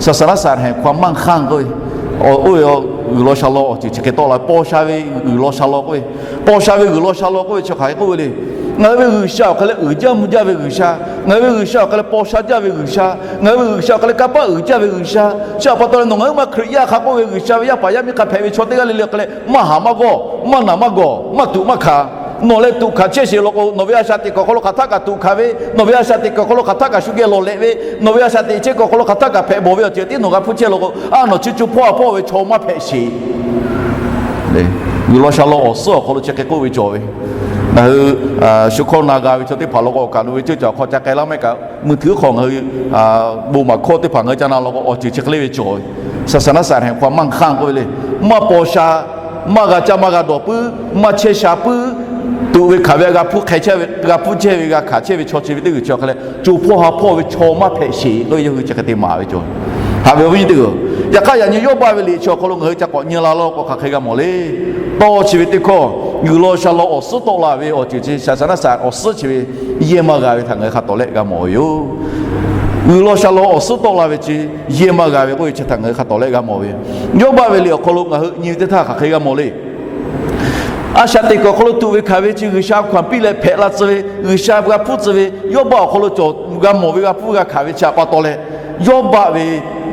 ศาสนศาสตร์แห่งความมั่งคั่ง k'oˆ ve, oˇ ve G'uiˬ law sha law awˬ ceuˬ chi hk'e tawˆ la, paw sha ve G'uiˬ law sha law k'oˆ ve, paw sha ve G'uiˬ law sha law k'oˆ ve chi hk'aˬ hk'e k'oˆ ve le. Ngaˬ hui ve G'uiˬ sha awˬ hk'e leh uiˍ jaˇ mvuh jaˇ ve G'uiˬ sha, ngaˬ hui ve G'uiˬ sha awˬ hk'e leh paw sha jaˇ ve G'uiˬ sha, ngaˬ hui ve G'uiˬ sha awˬ hk'e leh kanˇ paˆ uiˍ jaˇ ve G'uiˬ sha. Chi a pa taw leh nawˬ ngaˬ hui ma Hkriꞈ yaˇ hk'a k'oˆ ve G'uiˬ sha ve yaˇ paˍ yaˇ miˇ hk'a hpehꞈ ve chaw teˇ g'aˇ le le awˬ hk'e leh maˇ haˍ maˇ g'awˇ, maˇ naˬ maˇ gawˬ, maˇ tuꞈ maˇ hkanˍ. Nawˬ leh tuꞈ hkanˍ chehˇ sheˍ law k'o, nawˬ ve a shaꞈ teꞈ kuiˬ awˬ hk'aw lo hk'aˬ htaˆ kaꞈ tuꞈ hkanˍ ve, nawˬ ve a shaꞈ teꞈ kuiˬ awˬ hk'aw lo hk'aˬ htaˆ kaꞈ shu geh lawˬ lehꞈ ve, nawˬ ve a shaꞈ teꞈ chehˇ kuiˬ awˬ hk'aw lo hk'aˬ htaˆ kaꞈ hpehꞈ bawˬ ve awˬ ceuˬ tiˉ nawˬ g'a hpuˇ chehˇ law k'o, a nawˬ chi co hpawˇ ha hpawˇ ve chaw maˇ hpehꞈ sheˍ. G'uiˬ law sha law awˬ suhˉ awˬ hk'aw lo chi hk'e k'oˆ ve cawˬ ve. Ngaˬ hui shu hkawˇ na g'a ve chaw teˇ hpaˍ law k'o, awˬ kaˍ nawˬ ve ceuˇ caˬ hk'aw ca k'ai laˇ maˇ heˆ kaꞈ, mui htuiˉ hk'aw ngaˬ hui bon maˍ hkawˇ teˇ hpaˍ ngaˬ hui ca na law k'o, awˬ ceuˬ chi hk'e le ve cawˬ ve. ศาสนศาสตร์แห่งความมั่งคั่ง k'oˆ ve le. Maˇ paw sha, maˇ g'a caˇ maˇ g'a dawˬ puiˉ, maˇ chehˇ sha puiˉ, tuꞈ ve hkanˍ ve g'a hpuˇ hk'e chehˇ ve, g'a hpuˇ chehˇ ve, g'a hkanˍ chehˇ ve chaw chi ve teˇ g'uiˬ chi awˬ hk'e leh co hpawˇ ha hpawˇ ve chaw maˇ hpehꞈ sheˍ k'oˆ ve yawˇ hui chi hk'e te maˍ ve cawˬ ve. Haꞈ ve awˬ viˉ nyi teˇ hpaˍ-oˬ, yaꞈ hk'aˇ yaꞈ nyi Yawˇbaˆ ve liꞈ chi awˬ hk'aw lo ngaˬ hui ca k'awꞈ nyi la law k'o, hk'aˬ hk'e g'a mawˬ le. Tawˇ chi ve teˇ hkawˇ, G'uiˬ law sha law awˬ suhˉ tawˆ la ve awˬ ceuˬ chi, shaˍ shaˍ naˆ shaˍ awˬ suhˉ chi ve yehˇ maˇ g'a ve htaꞈ ngaˬ hui hk'a tawˍ lehˆ g'a mawˬ ve yoˬ. G'uiˬ law sha law awˬ suhˉ tawˆ la ve chi yehˇ maˇ g'a ve k'oˆ ve chi htaꞈ ngaˬ hui hk'a tawˍ lehˆ g'a mawˬ ve yoˬ. Yawˇbaˆ ve liꞈ awˬ hk'aw lo ngaˬ hui nyi ve teˇ htaˇ hk'aˬ hk'e g'a mawˬ le. A shaꞈ teꞈ kuiˬ awˬ hk'aw lo tuꞈ ve hkanˍ ve chi G'uiˬ sha hkanˍ piˇ leh hpehꞈ la tcuh ve, G'uiˬ sha g'a hpuˇ tcuh ve, Yawˇbaˆ awˬ hk'aw lo cawˬ g'a mawˬ ve g'a hpuˇ g'a hkanˍ ve chi htaꞈ pa taw leh, Yawˇbaˆ ve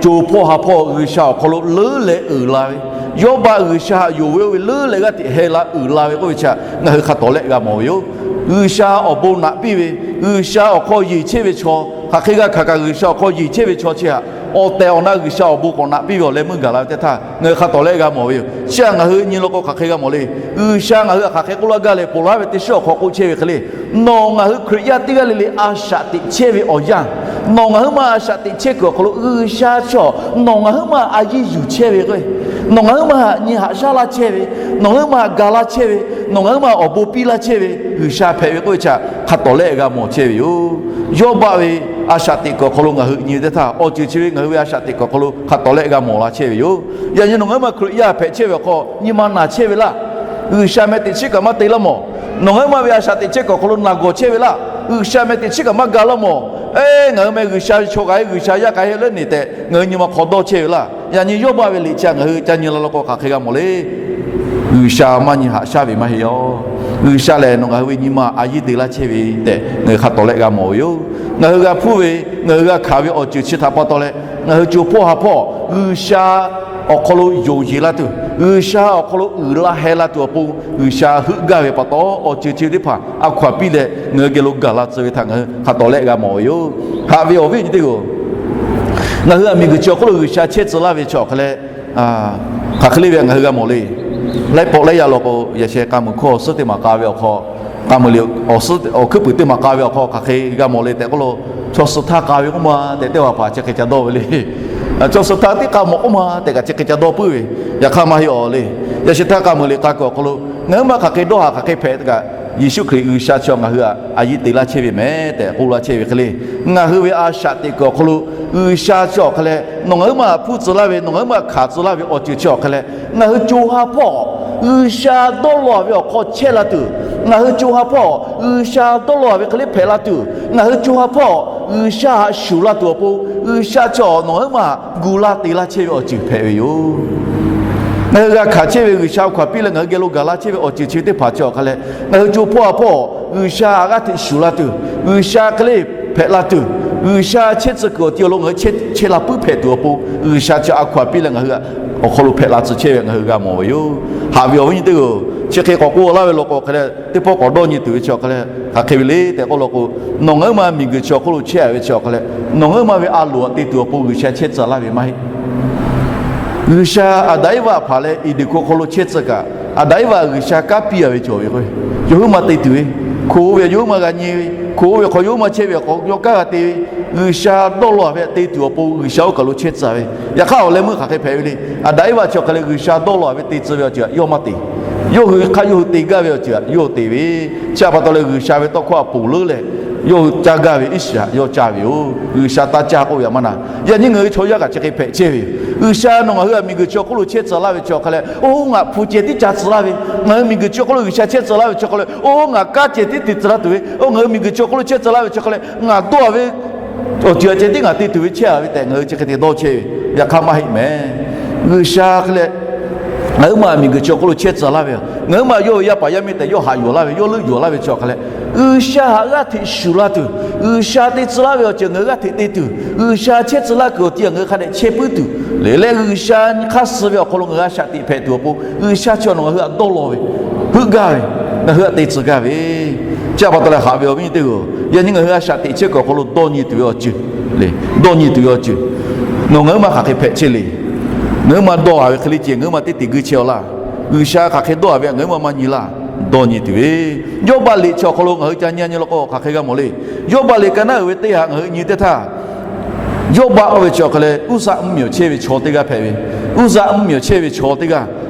co hpawˇ ha hpawˇ G'uiˬ sha awˬ hk'aw lo leuˉ leh uiˍ la ve, Yawˇbaˆ G'uiˬ sha htaꞈ yonˍ ve oˇ ve leuˉ leh g'aˇ hteꞈ heh la uiˍ la ve k'oˆ ve chi htaꞈ ngaˬ hui hk'a tawˍ lehˆ g'a mawˬ ve yoˬ. G'uiˬ sha awˬ bon naꞈ piˇ ve, G'uiˬ sha awˬ hk'aw yeˬ chehˇ ve chaw, hk'aˬ hk'e g'a hkanˍ kaꞈ G'uiˬ sha awˬ hk'aw yeˬ chehˇ ve chaw chi htaꞈ awˬ tehˬ awˬ na G'uiˬ sha awˬ bon k'awꞈ naꞈ piˇ ve awˬ leh meuˇ gaˬ la ve teˇ htaˇ ngaˬ hui hk'a tawˍ lehˆ g'a mawˬ ve yoˬ. Chi htaꞈ ngaˬ hui nyi law k'o hk'aˬ hk'e g'a mawˬ le. G'uiˬ sha ngaˬ hui htaꞈ hk'aˬ hk'e k'oˆ laˇ gaˇ leh ponˬ laˇ ve teˇ shiˉ awˬ hk'aw k'oˆ chehˇ ve hk'e le, nawˬ ngaˬ hui Hkriꞈ yaˇ teˇ g'aˇ le le a shaꞈ teꞈ chehˇ ve awˬ yanˇ, nawˬ ngaˬ huiˉ ma a shaꞈ teꞈ chehˇ kuiˬ awˬ hk'aw lo G'uiˬ sha chaw nawˬ ngaˬ huiˉ ma a yiˇ yuˬ chehˇ ve k'o, nawˬ ngaˬ huiˉ ma htaꞈ nyi haꞈ shaˉ laˇ chehˇ ve, nawˬ ngaˬ huiˉ ma htaꞈ ga laˇ chehˇ ve, nawˬ ngaˬ huiˉ ma awˬ bon piˇ laˇ chehˇ ve G'uiˬ sha hpehꞈ ve k'oˆ ve chi htaꞈ hk'a tawˍ lehˆ g'a mawˬ chehˇ ve yoˬ. Yawˇbaˆ ve a shaꞈ teꞈ kuiˬ awˬ hk'aw lo ngaˬ hui nyi ve teˇ htaˇ, awˬ ceuˬ chi ve ngaˬ hui ve a shaꞈ teꞈ kuiˬ awˬ hk'aw lo hk'a tawˍ lehˆ g'a mawˬ la chehˇ ve yoˬ. Yaꞈ nyi nawˬ ngaˬ huiˉ ma Hkriꞈ yaˇ hpehꞈ chehˇ ve awˬ hk'aw nyi ma naˬ chehˇ ve laˇ. G'uiˬ sha meh teꞈ chiˉ kaꞈ maˇ te laˇ mawˬ. Nawˬ ngaˬ huiˉ ma ve a shaꞈ teꞈ chehˇ kuiˬ awˬ hk'aw lo naˬ gawˬ chehˇ ve laˇ. G'uiˬ sha meh teꞈ chiˉ kaꞈ maˇ ga laˇ mawˬ. Eˇ, ngaˬ hui meh G'uiˬ sha ve chaw kaꞈ heˆ, G'uiˬ sha yaˇ kaꞈ heˆ leh neˬ tehꞈ ngaˬ hui nyi ma hk'aw dawˇ chehˇ ve laˇ. Yaꞈ nyi Yawˇbaˆ ve liꞈ chi htaꞈ ngaˬ hui ca nyi la law k'o hk'aˬ hk'e g'a mawˬ le. G'uiˬ sha maˇ nyi haꞈ shaˉ ve maˇ heˆ yaˇ. G'uiˬ sha lehˬ nawˬ ngaˬ hui ve nyi ma a yiˇ te laˇ chehˇ ve tehꞈ ngaˬ hui hk'a tawˍ lehˆ g'a mawˬ ve yoˬ. Ngaˬ hui g'a hpuˇ ve, ngaˬ hui g'a hkanˍ ve awˬ ceuˬ chi htaꞈ pa taw leh, ngaˬ hui co hpawˇ ha hpawˇ G'uiˬ sha awˬ hk'aw lo yonˍ yeˬ laˇ tuˬ, G'uiˬ sha awˬ hk'aw lo uiˍ la heh la tuˬ awˬ pon G'uiˬ sha heuˆ gaˇ ve pa taw, awˬ ceuˬ chi teˇ hpaˍ a hkaw-anˬ piˇ leh ngaˬ hui geh lo gaˬ la tcuh ve htaꞈ ngaˬ hui hk'a tawˍ lehˆ g'a mawˬ ve yoˬ. Haꞈ ve awˬ viˉ awˬ nyi teˇ hpaˍ-oˬ, ngaˬ hui htaꞈ miˬguiˬ chi awˬ hk'oˆ lo G'uiˬ sha chehˇ tcuh laˇ ve chi awˬ hk'a leh, hk'aˬ hk'e le ve ngaˬ hui g'a mawˬ le. Laiˉ pawˆ laiˉ yaˇ law k'o, yaꞈ sheh k'a muiˬ hkawˇ awˬ suhˉ teˇ maˬ k'a ve awˬ hk'aw, k'a muiˬ liꞈ awˬ suhˉ awˬ hkuiˉ puiˍ teˇ maˬ k'a ve awˬ hk'aw hk'aˬ hk'e g'a mawˬ le tehꞈ k'oˆ lo, chaw suh htaˇ k'a ve k'oˆ ma tehꞈ teˇ hpaˍ hpaˍ chi hk'e ca dawˇ ve le. Chaw suh htaˇ teˇ k'a mawˬ k'oˆ ma tehꞈ kaꞈ chi hk'e ca dawˇ puiˉ ve, yaꞈ hk'aˇ maˇ heˆ awˬ le. Yaꞈ sheh htaˇ k'a muiˬ liꞈ k'a kuiˬ awˬ hk'aw lo ngaˬ huiˉ ma hk'aˬ hk'e dawˇ haꞈ hk'aˬ hk'e hpehꞈ kaꞈ, Yeˍsuˆ Hkriꞈ G'uiˬ sha chi ngaˬ hui htaꞈ a yiˇ te laˇ chehˇ ve meh tehꞈ k'oˆ laˇ chehˇ ve hk'e le. Ngaˬ hui ve a shaꞈ teꞈ kuiˬ awˬ hk'aw lo G'uiˬ sha chi awˬ hk'a leh nawˬ ngaˬ huiˉ ma htaꞈ hpuˇ tcuh laˇ ve, nawˬ ngaˬ huiˉ ma htaꞈ hkanˍ tcuh laˇ ve awˬ ceuˬ chi awˬ hk'a leh, ngaˬ hui co ha hpawˇ G'uiˬ sha dawˇ law ve awˬ hk'aw chehˇ la tuˬ, ngaˬ hui co ha hpawˇ G'uiˬ sha dawˇ law ve hk'e le hpehꞈ la tuˬ, ngaˬ hui co ha hpawˇ G'uiˬ sha htaꞈ shuˍ la tuˬ awˬ pon, G'uiˬ sha chi nawˬ ngaˬ huiˉ ma gu laˇ te laˇ chehˇ ve awˬ ceuˬ hpehꞈ ve yoˬ. Ngaˬ hui g'a hkanˍ chehˇ ve G'uiˬ sha awˬ hkaw-anˬ piˇ leh ngaˬ hui geh lo gaˬ la chehˇ ve awˬ ceuˬ chi teˇ hpaˍ chi awˬ hk'a leh, ngaˬ hui co hpawˇ ha hpawˇ G'uiˬ sha g'aˇ hteꞈ shuˍ la tuˬ, G'uiˬ sha hk'e le hpehꞈ la tuˬ, G'uiˬ sha chehˇ tcuh kuiˬ awˬ ti awˬ lo ngaˬ hui chehˇ la puiˉ hpehꞈ tuˬ awˬ pon, G'uiˬ sha chi a hkaw-anˬ piˇ leh ngaˬ hui awˬ hk'aw lo hpehꞈ la tcuh chehˇ ve ngaˬ hui g'a mawˬ ve yoˬ. Haꞈ ve awˬ viˉ nyi teˇ hpaˍ-oˬ, chi hk'e k'awꞈ k'oˆ laˇ ve law k'o hk'a leh, teˇ pawˆ k'awꞈ dawˇ nyi tuˬ ve chi awˬ hk'a leh, hk'aˬ hk'e ve le tehꞈ k'oˆ law k'o, nawˬ ngaˬ huiˉ ma miˬguiˬ chi awˬ hk'oˆ lo chehˇ ve chi awˬ hk'a leh, nawˬ ngaˬ huiˉ ma ve a loˍ htaꞈ te tuˬ awˬ pon G'uiˬ sha chehˇ tcuh laˇ ve maˇ heˆ. G'uiˬ sha Aˍdanˍ Eˇvaꞈ hpaˍ leh Eˍdenˍ hkuˇ hk'aw lo chehˇ tcuh kaꞈ, Aˍdanˍ Eˇvaꞈ G'uiˬ sha kanˉ piˇ-a ve cawˬ ve k'o, yawˇ huiˉ ma te tuˬ ve, hkoˍ ve yawˇ huiˉ ma g'a nyi ve, hkoˍ ve hk'aw yawˇ huiˉ ma chehˇ ve awˬ hk'aw yawˇ kanˉ g'a te ve, G'uiˬ sha dawˇ law-a ve htaꞈ te tuˬ awˬ pon G'uiˬ sha oˇ kaˬ lo chehˇ tcuh ve. Yaꞈ hk'aˇ awˬ leh meuˇ hk'aˬ hk'e hpehꞈ ve le. Aˍdanˍ Eˇvaꞈ chi awˬ hk'a leh G'uiˬ sha dawˇ law-a ve te tcuh ve awˬ ceuˬ htaꞈ yawˇ maˇ te. Yawˇ hui hk'aˇ yawˇ hui te gaˇ ve awˬ ceuˬ htaꞈ yawˇ te ve. Chi htaꞈ pa taw leh G'uiˬ sha ve tawˇ hkawˇ htaꞈ ponˬ leuˉ leh, yawˇ hui caˇ gaˇ ve iˉ shiˍ htaꞈ yawˇ caˇ ve yoˬ. G'uiˬ sha taˇ caˇ k'oˆ ve htaꞈ maˇ na. Yaꞈ nyi ngaˬ hui chaw yaˇ kaꞈ chi hk'e hpehꞈ chehˇ ve yoˬ. G'uiˬ sha nawˬ ngaˬ hui htaꞈ miˬguiˬ chi awˬ hk'oˆ lo chehˇ tcuh laˇ ve chi awˬ hk'a leh, oˇ ngaˬ hpu ceh tiˉ ca tcuh laˇ ve, ngaˬ hui miˬguiˬ chi awˬ hk'oˆ lo G'uiˬ sha chehˇ tcuh laˇ ve chi awˬ hk'a leh, oˇ ngaˬ kanˉ ceh tiˉ te tcuh laˇ tuˬ ve, oˇ ngaˬ hui miˬguiˬ chi awˬ hk'oˆ lo chehˇ tcuh laˇ ve chi awˬ hk'a leh, ngaˬ dawˇ-a ve awˬ ceuˬ ceh tiˉ ngaˬ te tuˬ ve chehˇ-a ve tehꞈ ngaˬ hui chi hk'e te dawˇ chehˇ ve. Yaꞈ hk'aˇ maˇ heˆ mehˍ. G'uiˬ sha hk'e leh ngaˬ huiˉ ma miˬguiˬ chi awˬ hk'oˆ lo chehˇ tcuh laˇ ve, ngaˬ huiˉ ma yawˇ ve yaˇ paˍ yaˇ miˇ tehꞈ yawˇ haꞈ yuˬ laˇ ve, yawˇ leuˆ yuˬ laˇ ve chi awˬ hk'a leh, G'uiˬ sha htaꞈ g'aˇ hteꞈ shuˍ la tuˬ, G'uiˬ sha te tcuh laˇ ve awˬ ceuˬ ngaˬ hui g'aˇ hteꞈ te tuˬ, G'uiˬ sha chehˇ tcuh laˇ kuiˬ awˬ ti htaꞈ ngaˬ hui hk'a dehꞈ chehˇ puiˉ tuˬ le leh, G'uiˬ sha hk'aˇ suh ve awˬ hk'aw lo ngaˬ hui a shaꞈ teꞈ hpehꞈ tuˬ awˬ pon, G'uiˬ sha chi nawˬ ngaˬ hui htaꞈ dawˇ law ve, heuˆ gaˇ ve, ngaˬ hui htaꞈ te tcuh gaˇ ve. Chi htaꞈ pa taw leh haꞈ ve awˬ viˉ nyi teˇ hpaˍ-oˬ, yaꞈ nyi ngaˬ hui a shaꞈ teꞈ chehˇ kuiˬ awˬ hk'aw lo dawˇ nyi tuˬ ve awˬ ceuˬ le, dawˇ nyi tuˬ ve awˬ ceuˬ nawˬ ngaˬ huiˉ ma hk'aˬ hk'e hpehꞈ chehˇ le. Ngaˬ huiˉ ma dawˇ-a ve hk'e le ceh ngaˬ huiˉ ma teˇ te guiˇ chehˇ-aw laˇ. G'uiˬ sha hk'aˬ hk'e dawˇ-a ve ngaˬ huiˉ ma maˇ nyi laˇ. Dawˇ nyi tuˬ ve, Yawˇbaˆ liꞈ chi awˬ hk'aw lo ngaˬ hui ca nyi nyi law k'o hk'aˬ hk'e g'a mawˬ le. Yawˇbaˆ liꞈ ka naˉ uiˍ ve teˇ ha ngaˬ hui nyi teˇ htaˇ, Yawˇbaˆ oˇ ve chi awˬ hk'a leh Uˇzaˆ mvuhˇmiˬ awˬ chehˇ ve chaw teˇ g'aˇ hpehꞈ ve, Uˇzaˆ mvuhˇmiˬ awˬ chehˇ ve chaw teˇ g'aˇ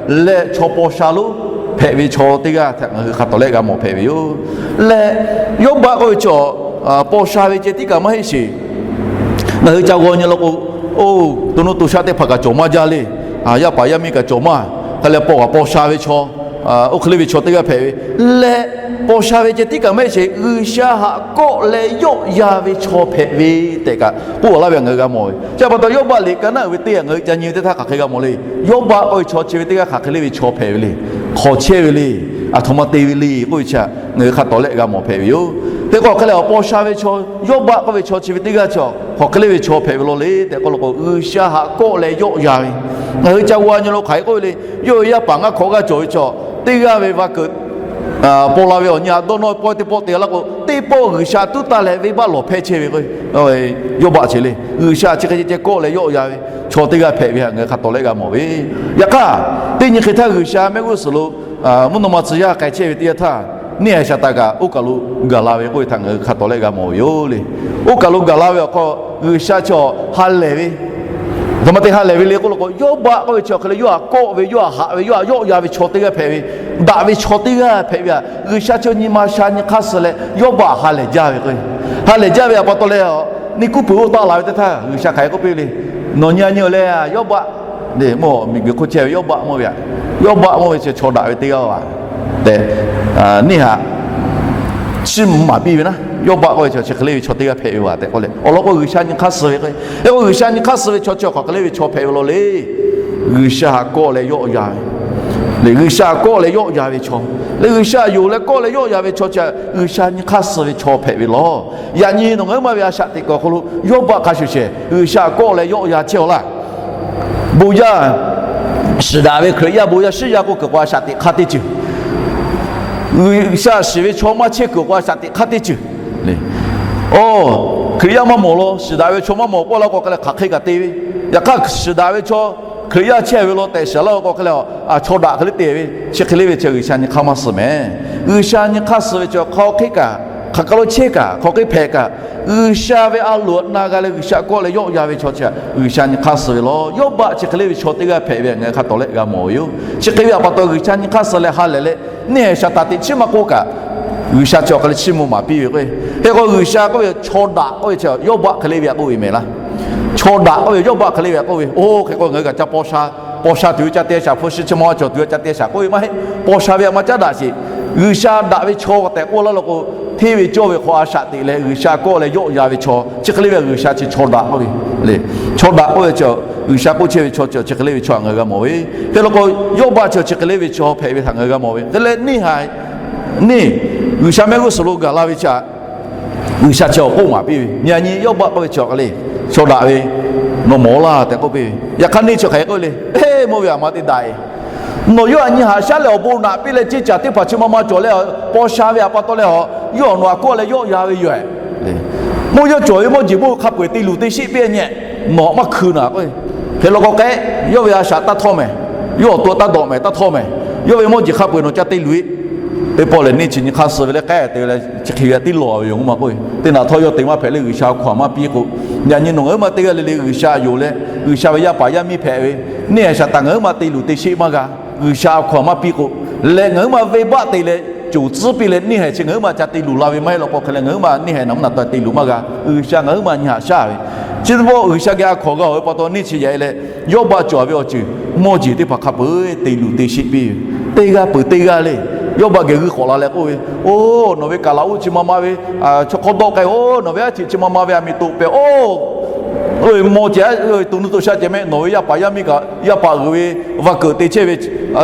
leh chaw paw sha lonˉ hpehꞈ ve chaw teˇ g'aˇ htaꞈ ngaˬ hui hk'a tawˍ lehˆ g'a mawˬ hpehꞈ ve yoˬ. Leh Yawˇbaˆ k'oˆ ve chi paw sha ve ceh tiˉ kaꞈ maˇ heˆ sheˍ. Ngaˬ hui ca g'aw nyi law k'o, Oˇ, to nuˇ to shaˆ teˇ hpaˍ kaꞈ cawˬ maˇ jaˇ le. Yaˇ paˍ yaˇ miˇ kaꞈ cawˬ maˇ. Hk'e leh paw kaꞈ paw sha ve chaw, oˇ hk'e le ve chaw teˇ g'aˇ hpehꞈ ve leh, paw sha ve ceh tiˉ kaꞈ maˇ heˆ sheˍ, G'uiˬsha haꞈ kawˆ leh yawˆ yan ve chaw hpehꞈ ve tehꞈ kaꞈ k'oˆ laˇ ve htaꞈ ngaˬ hui g'a mawˬ ve. Chi pa taw Yawˇbaˆ liꞈ ka naˆ uiˍ ve teˇ g'aˇ ngaˬ hui ca nyi ve teˇ htaˇ hk'aˬ hk'e g'a mawˬ le. Yawˇbaˆ k'oˆ ve chaw chi ve teˇ g'aˇ hk'aˬ hk'e le ve chaw hpehꞈ ve le. Hk'awꞈ chehˇ ve le. Aˬ htoꞈ ma te ve le k'oˆ ve chi htaꞈ ngaˬ hui hk'a tawˍ lehˆ g'a mawˬ hpehꞈ ve yoˬ. Hk'e k'o hk'e leh awˬ paw sha ve chaw, Yawˇbaˆ k'oˆ ve chaw chi ve teˇ g'aˇ chi hk'aˬ hk'e le ve chaw hpehꞈ ve law le tehꞈ k'oˆ law k'o, G'uiˬsha haꞈ kawˆ leh yawˆ yan ve. Ngaˬ hui ca g'a nyi lo hk'aˬ hk'e k'oˆ ve le. Yawˇ ve yaˇ paˍ ngaˇ hkawꞈ g'aˇ cawˬ ve chaw, teˇ g'aˇ ve va keunˍ, poˬ la ve awˬ nyi htaꞈ dawˇ nawˇ ve pawehˇ teˇ pawˆ te laˇ k'o, teˇ pawˆ G'uiˬsha tuˉ taˇ leh venˇbaˆ lawˬ hpehˇ chehˇ ve k'o, Yawˇbaˆ chi le G'uiˬsha chi hk'e ceh ceh kawˆ leh yawˆ yan ve chaw teˇ g'aˇ hpehꞈ ve htaꞈ ngaˬ hui hk'a tawˍ lehˆ g'a mawˬ ve. Yaꞈ hk'aˇ, teˇ nyi hk'e htaˇ G'uiˬsha mehˆ g'uˇ suhˍ lo mvuhˇ naw ma tcuh yaˇ k'ai chehˇ ve teˇ yanˇ htaˇ, neˇ haiˬ shaˍ taˍ kaꞈ oˇ kaˬ lo gaˬ la ve k'oˆ ve htaꞈ ngaˬ hui hk'a tawˍ lehˆ g'a mawˬ ve yoˬ le. Oˇ kaˬ lo gaˬ la ve awˬ hk'aw, G'uiˬsha chaw ha lehˬ ve, aˬ htoꞈ ma te ha lehˬ ve le k'oˆ law k'o, Yawˇbaˆ k'oˆ ve chi hk'e le yawˇ haꞈ kawˆ ve, yawˇ haꞈ haꞈ ve, yawˇ haꞈ yawˆ yan ve chaw teˇ g'aˇ hpehꞈ ve, daꞈ ve chaw teˇ g'aˇ hpehꞈ ve htaꞈ G'uiˬsha chi nyi ma sha nyi hk'aˇ suh leh Yawˇbaˆ ha lehˬ jaˇ ve k'o, ha lehˬ jaˇ ve htaꞈ pa taw leh, neˇ kuˉ puiˍ oˇ taˆ la ve teˇ htaˇ G'uiˬsha hk'aˬ hk'e k'oˆ piˇ le. Nawˬ nyi a nyi leh Yawˇbaˆ, miˬguiˬ hk'oˆ chehˇ ve Yawˇbaˆ mawˇ ve htaꞈ, Yawˇbaˆ mawˇ ve chi chaw daꞈ ve teˇ g'aˇ tehꞈ, neˇ haiˬ chiˇ mvuh maˍ piˇ ve naˉ, Yawˇbaˆ k'oˆ ve chi hk'e le ve chaw teˇ g'aˇ hpehꞈ ve vaˬ tehꞈ k'oˆ leh, awˬ lawn k'o G'uiˬsha nyi hk'aˇ suh ve k'o, hk'e k'o G'uiˬsha nyi hk'aˇ suh ve chaw chi hk'aˬ hk'e le ve chaw hpehꞈ ve law le. G'uiˬsha haꞈ kawˆ leh yawˆ yan ve le. G'uiˬsha haꞈ kawˆ leh yawˆ yan ve chaw le. G'uiˬsha yonˍ leh kawˆ leh yawˆ yan ve chaw chi G'uiˬsha nyi hk'aˇ suh ve chaw hpehꞈ ve law. Yaꞈ nyi nawˬ ngaˬ hui ma ve a shaꞈ teꞈ kuiˬ awˬ hk'aw lo Yawˇbaˆ hk'a shuˍ shehˍ G'uiˬsha haꞈ kawˆ leh yawˆ yan chehˇ aw laˇ. Bon yaˇ shiˍ daꞈ ve Hkriꞈ yaˇ bon yaˇ shiˉ yaˇ k'oˆ kuiˬ k'o a shaꞈ teꞈ hk'aˇ teˇ ceuˬ, G'uiˬsha shiˍ ve chaw maˇ chehˇ kuiˬ k'o a shaꞈ teꞈ hk'aˇ teˇ ceuˬ le. Oˇ, Hkriꞈ yaˇ maˇ mawˬ law, shiˍ daꞈ ve chaw maˇ mawˬ k'oˆ laˇ k'o hk'e leh hk'aˬ hk'e kaꞈ te ve. Yaꞈ hk'aˇ shiˍ daꞈ ve chaw Hkriꞈ yaˇ chehˇ ve law tehꞈ shiˍ laˇ k'o hk'e leh, chaw daꞈ hk'e le te ve, chi hk'e le ve chi G'uiˬsha nyi hk'aˇ maˇ suh mehˍ. G'uiˬsha nyi hk'aˇ suh ve chaw hk'aˬ hk'e kaꞈ, hk'aˬ hk'e lo chehˇ kaꞈ, hk'aˬ hk'e hpehꞈ kaꞈ, G'uiˬsha ve a loˍ na g'a leh G'uiˬsha kawˆ leh yawˆ yan ve chaw chi G'uiˬsha nyi hk'aˇ suh ve law. Yawˇbaˆ chi hk'e le ve chaw teˇ g'aˇ hpehꞈ ve htaꞈ ngaˬ hui hk'a tawˍ lehˆ g'a mawˬ ve yoˬ. Chi hk'e ve htaꞈ pa taw G'uiˬsha nyi hk'aˇ suh leh ha lehˬ leh, neˇ haiˬ shaˍ taˍ teꞈ chiˉ maˇ k'oˆ kaꞈ, G'uiˬsha chi awˬ hk'a leh chiˇ mvuh maˍ piˇ ve k'o, hk'e k'o G'uiˬsha k'oˆ ve chaw daꞈ k'oˆ ve chi Yawˇbaˆ hk'e le ve htaꞈ k'oˆ ve mehˍ laˇ. Chaw daꞈ k'oˆ ve Yawˇbaˆ hk'e le ve htaꞈ k'oˆ ve, oˇ hk'e k'o ngaˬ hui kaꞈ ca paw sha, paw sha tuˬ ve ca te shaˍ, hpu shi chi ma cawˬ tuˬ ve ca te shaˍ k'oˆ ve maˇ heˆ. Paw sha ve htaꞈ maˇ caˉ daꞈ sheˍ. G'uiˬsha daꞈ ve chaw tehꞈ k'oˆ laˇ law k'o, hteˇ ve cawˇ ve hk'aw a shaꞈ teꞈ leh G'uiˬsha kawˆ leh yawˆ yan ve chaw chi hk'e le ve G'uiˬsha chi chaw daꞈ k'oˆ ve le. Chaw daꞈ k'oˆ ve chi G'uiˬsha k'oˆ chehˇ ve chaw chi chi hk'e le ve chaw htaꞈ ngaˬ hui g'a mawˬ ve. Hk'e law k'o Yawˇbaˆ chi chi hk'e le ve chaw hpehꞈ ve htaꞈ ngaˬ hui g'a mawˬ ve. Hk'e leh neˇ haiˬ, neˇ G'uiˬsha mehˆ g'uˇ suhˍ lo gaˬ la ve chi G'uiˬsha chi awˬ k'oˆ maˍ piˇ ve, nyi a nyi Yawˇbaˆ k'oˆ ve chi hk'e le, chaw daꞈ ve, nawˬ mawˬ laˇ tehꞈ k'oˆ piˇ ve. Yaꞈ hk'aˇ neˇ chi hk'aˬ hk'e k'oˆ le, Eˇ, mawˇ ve htaꞈ ma te daꞈ e. Nawˬ yawˇ htaꞈ nyi haꞈ shaˉ leh awˬ bon naꞈ piˇ leh ceˇ caˬ teˇ hpaˍ chi ma ma cawˬ leh paw sha ve htaꞈ pa taw leh a, yawˇ nawˬ htaꞈ kawˆ leh yawˆ yan ve yoˬ. Mawˇ yawˇ cawˬ ve mawˇ jeˬ bon hk'a peu-eˬ te luˬ te sheˆ piˇ nyi, nawˬ maˇ hkui naˍ k'o. Hk'e law k'o k'ehˉ, yawˇ ve a shaꞈ taˇ htawˇ mehˍ. Yawˇ awˬ to taˇ dawꞈ mehˍ, taˇ htawˇ mehˍ. Yawˇ ve mawˇ jeˬ hk'a peu-eˬ nawˬ ca te luˬ e. Teˇ pawˆ lehˬ neˇ chi nyi hk'aˇ suh ve leh k'ehˉ te leh chi hk'e ve tiˉ lawˬ ve yoˬ ma k'o. Teˇ naꞈ htawˇ yawˇ te maˇ hpehꞈ leh G'uiˬsha awˬ hkawˇ maˇ piˇ k'o, yaꞈ nyi nawˬ ngaˬ hui ma teˇ g'aˇ le le G'uiˬsha yonˍ leh G'uiˬsha ve yaˇ paˍ yaˇ miˇ hpehꞈ ve, neˇ haiˬ shaˍ taˍ ngaˬ hui ma te luˬ te sheˆ maˇ g'a. G'uiˬsha awˬ hkawˇ maˇ piˇ k'o, leh ngaˬ hui ma venˇbaˆ te leh coˬ tcuhˉ piˇ leh neˇ haiˬ chi ngaˬ hui ma ca te luˬ la ve maˇ heˆ law k'o hk'e leh ngaˬ hui ma neˇ haiˬ naˬ mvuhˇ naˬ taw te luˬ maˇ g'a. G'uiˬsha ngaˬ hui ma nyi haꞈ shaˉ ve, chi teˇ pawˆ G'uiˬsha geh a hkawˇ g'a-oˬ ve pa taw neˇ chi yaꞈ e leh Yawˇbaˆ cawˬ ve awˬ ceuˬ mawˇ jeˬ teˇ hpaˍ hk'a peu-eˬ te luˬ te sheˆ piˇ ve. Teˇ g'aˇ peuˬ teˇ g'aˇ le, Yawˇbaˆ geh g'uiˇ k'awꞈ la leh k'oˆ ve, Oˇ, nawˬ ve kaˍlaˍoˆ chi ma ma ve, chaw hk'awˇ dawˆ k'ai-oˬ, nawˬ ve aˉ cheꞈ chi ma ma ve a miˬ toꞈ pehˍ-oˬ. Oˇ ve mawˇ ceh, oˇ ve to nuˇ to shaˆ ceh mehˆ, nawˬ ve yaˇ paˍ yaˇ miˇ kaꞈ yaˇ paˍ uiˍ ve va keunˍ te chehˇ ve,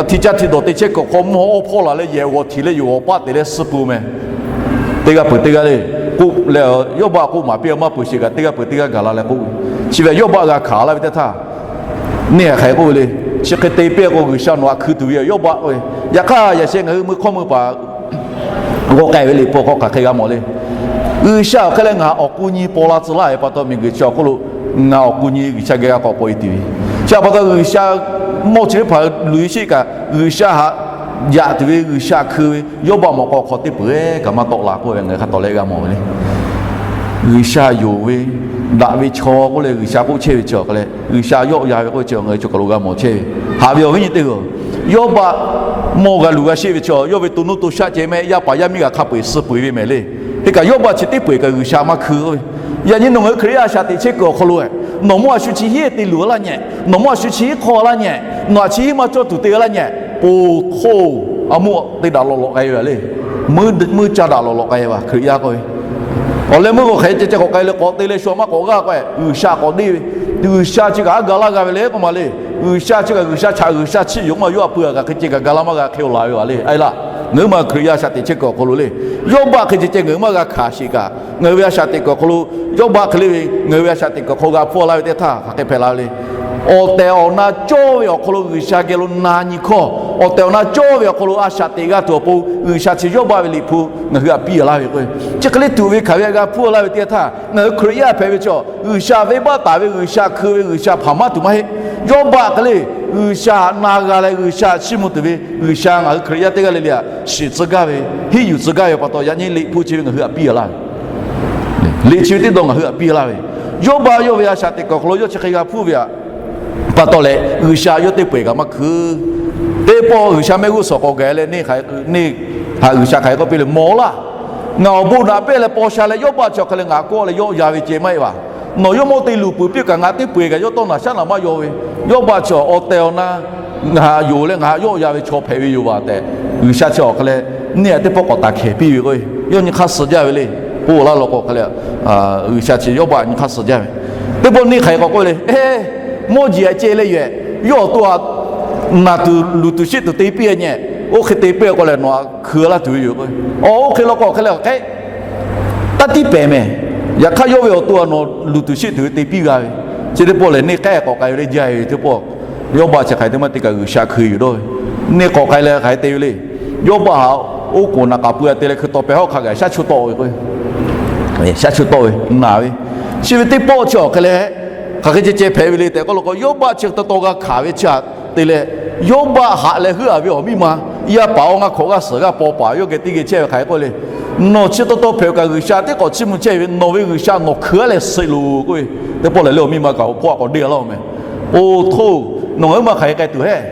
hti caˇ hti dawˬ te chehˇ kuiˬ hk'aw mvuhˇ haw awˇ hpawˇ laˬ leh yehˬ g'awˬ htiꞈ leh yehˬ g'awˬ paˆ te leh suh peuˬ mehˍ. Teˇ g'aˇ peuˬ teˇ g'aˇ le, k'oˆ leh Yawˇbaˆ k'oˆ maˍ piˇ maˇ peuˬ sheˍ kaꞈ teˇ g'aˇ peuˬ teˇ g'aˇ gaˬ la leh k'oˆ ve. Chi ve Yawˇbaˆ g'a hkanˍ laˇ ve teˇ htaˇ, neˇ haiˬ hk'aˬ hk'e k'oˆ ve le. Chi hk'e te piˇ k'o G'uiˬsha nawˬ htaꞈ hkui tuˬ ve yoˬ Yawˇbaˆ k'oˆ ve. Yaꞈ hk'aˇ yaꞈ sheh ngaˬ hui meuˇ hkawˇ meuˇ paˍ g'aw k'ai ve liꞈ hpu hk'aw hk'aˬ hk'e g'a mawˬ le. G'uiˬsha awˬ hk'e leh ngaˬ awˬ ku nyi paw la tcuh laˇ ve pa taw miˬguiˬ chi awˬ hk'oˆ lo ngaˬ awˬ ku nyi G'uiˬsha geh g'a k'awꞈ paw e tuˬ ve. Chi htaꞈ pa taw G'uiˬsha mawˇ chi teˇ hpaˍ luˬ e sheˆ kaꞈ G'uiˬsha htaꞈ yaꞈ tuˬ ve G'uiˬsha hkui ve Yawˇbaˆ mawꞈ k'aw hk'aw teˇ peuˬ kaꞈ maˇ tawˆ la k'oˆ ve ngaˬ hui hk'a tawˍ leh g'a mawˬ ve le. G'uiˬsha yonˍ ve, daꞈ ve chaw k'oˆ leh G'uiˬsha k'oˆ chehˇ ve chi awˬ hk'e leh G'uiˬsha yawˆ yan ve k'oˆ ve chi ngaˬ hui chaw kaˬ lo g'a mawˬ chehˇ ve. Haꞈ ve awˬ viˉ nyi teˇ hpaˍ-oˬ, Yawˇbaˆ mawˇ g'a luˬ g'a sheˆ ve chi yawˇ ve to nuˇ to shaˆ ceh mehˆ yaˇ paˍ yaˇ miˇ g'a hk'a peu-eˬ suh peu-eˬ ve mehˍ le. Hk'e kaꞈ Yawˇbaˆ chi teˇ peu-eˬ kaꞈ G'uiˬsha maˇ hkui k'oˆ ve Yaꞈ nyi nawˬ ngaˬ hui Hkriꞈ yaˇ a shaꞈ teꞈ chehˇ kuiˬ awˬ hk'aw lo, nawˬ mawˇ a shu chi hiˉ te luˬ laˇ nyehˬ, nawˬ mawˇ a shu chi hiˉ hk'awˇ laˇ nyehˬ, nawˬ a chi hiˉ maˇ cawˇ tuˬ te laˇ nyehˬ, poˬ hk'oˆ a mawˇ te daꞈ lawꞈ lawꞈ k'ai ve a le. Meuˇ caˇ daꞈ lawꞈ lawꞈ k'ai ve a Hkriꞈ yaˇ k'oˆ ve. Awˬ leh meuˇ k'o hk'e ceh ceh k'awꞈ k'ai leh k'awꞈ te leh shu a maˇ k'awꞈ g'aˇ k'o, G'uiˬsha k'awꞈ deˇ ve, G'uiˬsha chi kaꞈ haˉ ga laˇ g'a ve le k'oˆ ma le. G'uiˬsha chi kaꞈ G'uiˬsha chaꞈ G'uiˬsha chiˇ yoˬ k'oˆ ma, yawˇ a pui a kaꞈ hk'e ceh kaꞈ ga laˇ maˇ g'a hk'e awˬ laˬ ve a le. A e laˇ, ngaˬ hui ma Hkriꞈ yaˇ a shaꞈ teꞈ chehˇ kuiˬ awˬ hk'aw lo le, Yawˇbaˆ hk'e ceh ceh ngaˬ hui maˇ g'a hkanˍ sheˍ kaꞈ, ngaˬ hui ve a shaꞈ teꞈ kuiˬ awˬ hk'aw lo, Yawˇbaˆ hk'e le ve ngaˬ hui ve a shaꞈ teꞈ kuiˬ awˬ hk'aw lo g'a hpfuhˇ laˇ ve teˇ htaˇ hk'aˬ hk'e hpehꞈ la ve le. Awˬ tehˬ awˬ na cawˇ ve awˬ hk'aw lo G'uiˬsha geh lo na nyi hkawˇ, awˬ tehˬ awˬ na cawˇ ve awˬ hk'aw lo a shaꞈ teꞈ g'a tuˬ awˬ pon G'uiˬsha chi Yawˇbaˆ ve liꞈ hpu ngaˬ hui htaꞈ piˇ laˇ ve k'o, chi hk'e le tuꞈ ve hkanˍ ve g'a hpfuhˇ laˇ ve teˇ htaˇ, ngaˬ hui Hkriꞈ yaˇ hpehꞈ ve chaw G'uiˬsha venˇbaˆ taˍ ve, G'uiˬsha hkui ve, G'uiˬsha hpaˍ maˇ tuˬ maˇ heˆ. Yawˇbaˆ hk'e le G'uiˬsha htaꞈ na g'a leh G'uiˬsha htaꞈ chiˇ mvuh tuˬ ve G'uiˬsha ngaˬ hui Hkriꞈ yaˇ teˇ g'aˇ le le htaꞈ shiˍ tcuh gaˇ ve, henˇ yuˬ tcuh gaˇ ve pa taw, yaꞈ nyi liꞈ hpu chi ve ngaˬ hui htaꞈ piˇ laˇ ve. Liꞈ chi ve teˇ dawˇ ngaˬ hui htaꞈ piˇ laˇ ve, Yawˇbaˆ yawˇ ve a shaꞈ teꞈ kuiˬ awˬ hk'aw lo yawˇ chi hk'e g'a hpfuhˇ ve pa taw leh, G'uiˬsha yawˇ teˇ peu eˬ kaꞈ maˇ hkui. Teˇ pawˆ G'uiˬsha mehˆ g'uˇ suhˍ k'awꞈ gaˬ leh, neˇ htaꞈ G'uiˬsha hk'aˬ hk'e k'oˆ piˇ le, Mawˬ laˇ. Ngaˬ awˬ bon naꞈ pehnˇ leh paw sha leh Yawˇbaˆ chi awˬ hk'e leh ngaˬ kawˆ leh yawˆ ya ve ceh maˇ heˆ vaˬ. Nawˬ yawˇ mawˇ te luˬ peuˬ piˇ kaꞈ ngaˬ teˇ peu eˬ kaꞈ yawˇ tawˇ naˬ shaˉ naˬ maˇ yaw ve. Yawˇbaˆ chi awˬ tehˬ awˬ na ngaˬ htaꞈ yonˍ leh ngaˬ htaꞈ yawˆ ya ve chaw hpehꞈ ve yoˬ vaˬ tehꞈ, G'uiˬsha chi awˬ hk'e leh neˇ htaꞈ teˇ pawˆ k'awꞈ taˍ hkehˍ piˇ ve k'o, yawˇ nyi hk'aˇ suh jaˇ ve le. K'oˆ laˇ law k'o hk'e leh, G'uiˬsha chi Yawˇbaˆ nyi hk'aˇ suh jaˇ ve. Teˇ pawˆ neˇ hk'aˬ hk'e k'awꞈ k'oˆ ve le, Eˇ, mawˇ jeˬ htaꞈ ceh leh yoˬ, yawˇ awˬ to htaꞈ naˬ tuˬ luˬ tuˬ sheˆ tuˬ te piˇ a nyehˬ. Oˇ hk'e te piˇ k'o lehˬ nawˬ htaꞈ hkui laˇ tuˬ ve yoˬ k'o, awˬ oˇ hk'e law k'o hk'e leh k'ehˉ taˇ tiˉ pehˍ mehˍ. Yaꞈ hk'aˇ yawˇ ve awˬ to htaꞈ nawˬ luˬ tuˬ sheˆ tuˬ ve te piˇ g'a ve. Chi teˇ pawˆ lehˬ neˇ k'ehˉ k'awꞈ k'ai ve le jaˇ ve teˇ pawˆ, Yawˇbaˆ chi hk'aˬ hk'e te maˇ te kaꞈ G'uiˬsha hkui yoˬ dawˇ ve. Neˇ k'awꞈ k'ai leh hk'aˬ hk'e te ve le. Yawˇbaˆ htaꞈ oˉ k'oˍ naˍ k'aˍ pui a te leh hkui taw pehˍ hawˉ hk'a gaˬ shaˉ chu tawˆ ve k'o, shaˉ chu tawˆ ve naˬ ve, chi ve teˇ pawˆ chi awˬ hk'e leh hk'aˬ hk'e ceh ceh hpehꞈ ve le tehꞈ k'oˆ law k'o, Yawˇbaˆ chi taw taw g'a hkanˍ ve chi htaꞈ te leh, Yawˇbaˆ haꞈ leh heuˆ a ve awˬ miˇ ma, yaˇ paˍ awˬ ngaˇ hk'awꞈ g'aˇ suhˍ g'aˇ paw paˍ yawˇ geh teˇ geh chehˇ ve hk'aˬ hk'e k'oˆ le. Nawˬ chi taw taw hpehꞈ kaꞈ G'uiˬsha teˇ k'awꞈ chiˇ mvuh chehˇ ve, nawˬ ve G'uiˬsha nawˬ hkui a leh suh loˬ k'oˆ ve. Teˇ pawˆ lehˬ le awˬ miˇ ma kaꞈ awˬ hpawˇ a k'awꞈ deˇ laˇ-oˬ meh. Oˇ htoˇ, nawˬ ngaˬ hui ma hk'aˬ hk'e k'ai tuˬ heˆ.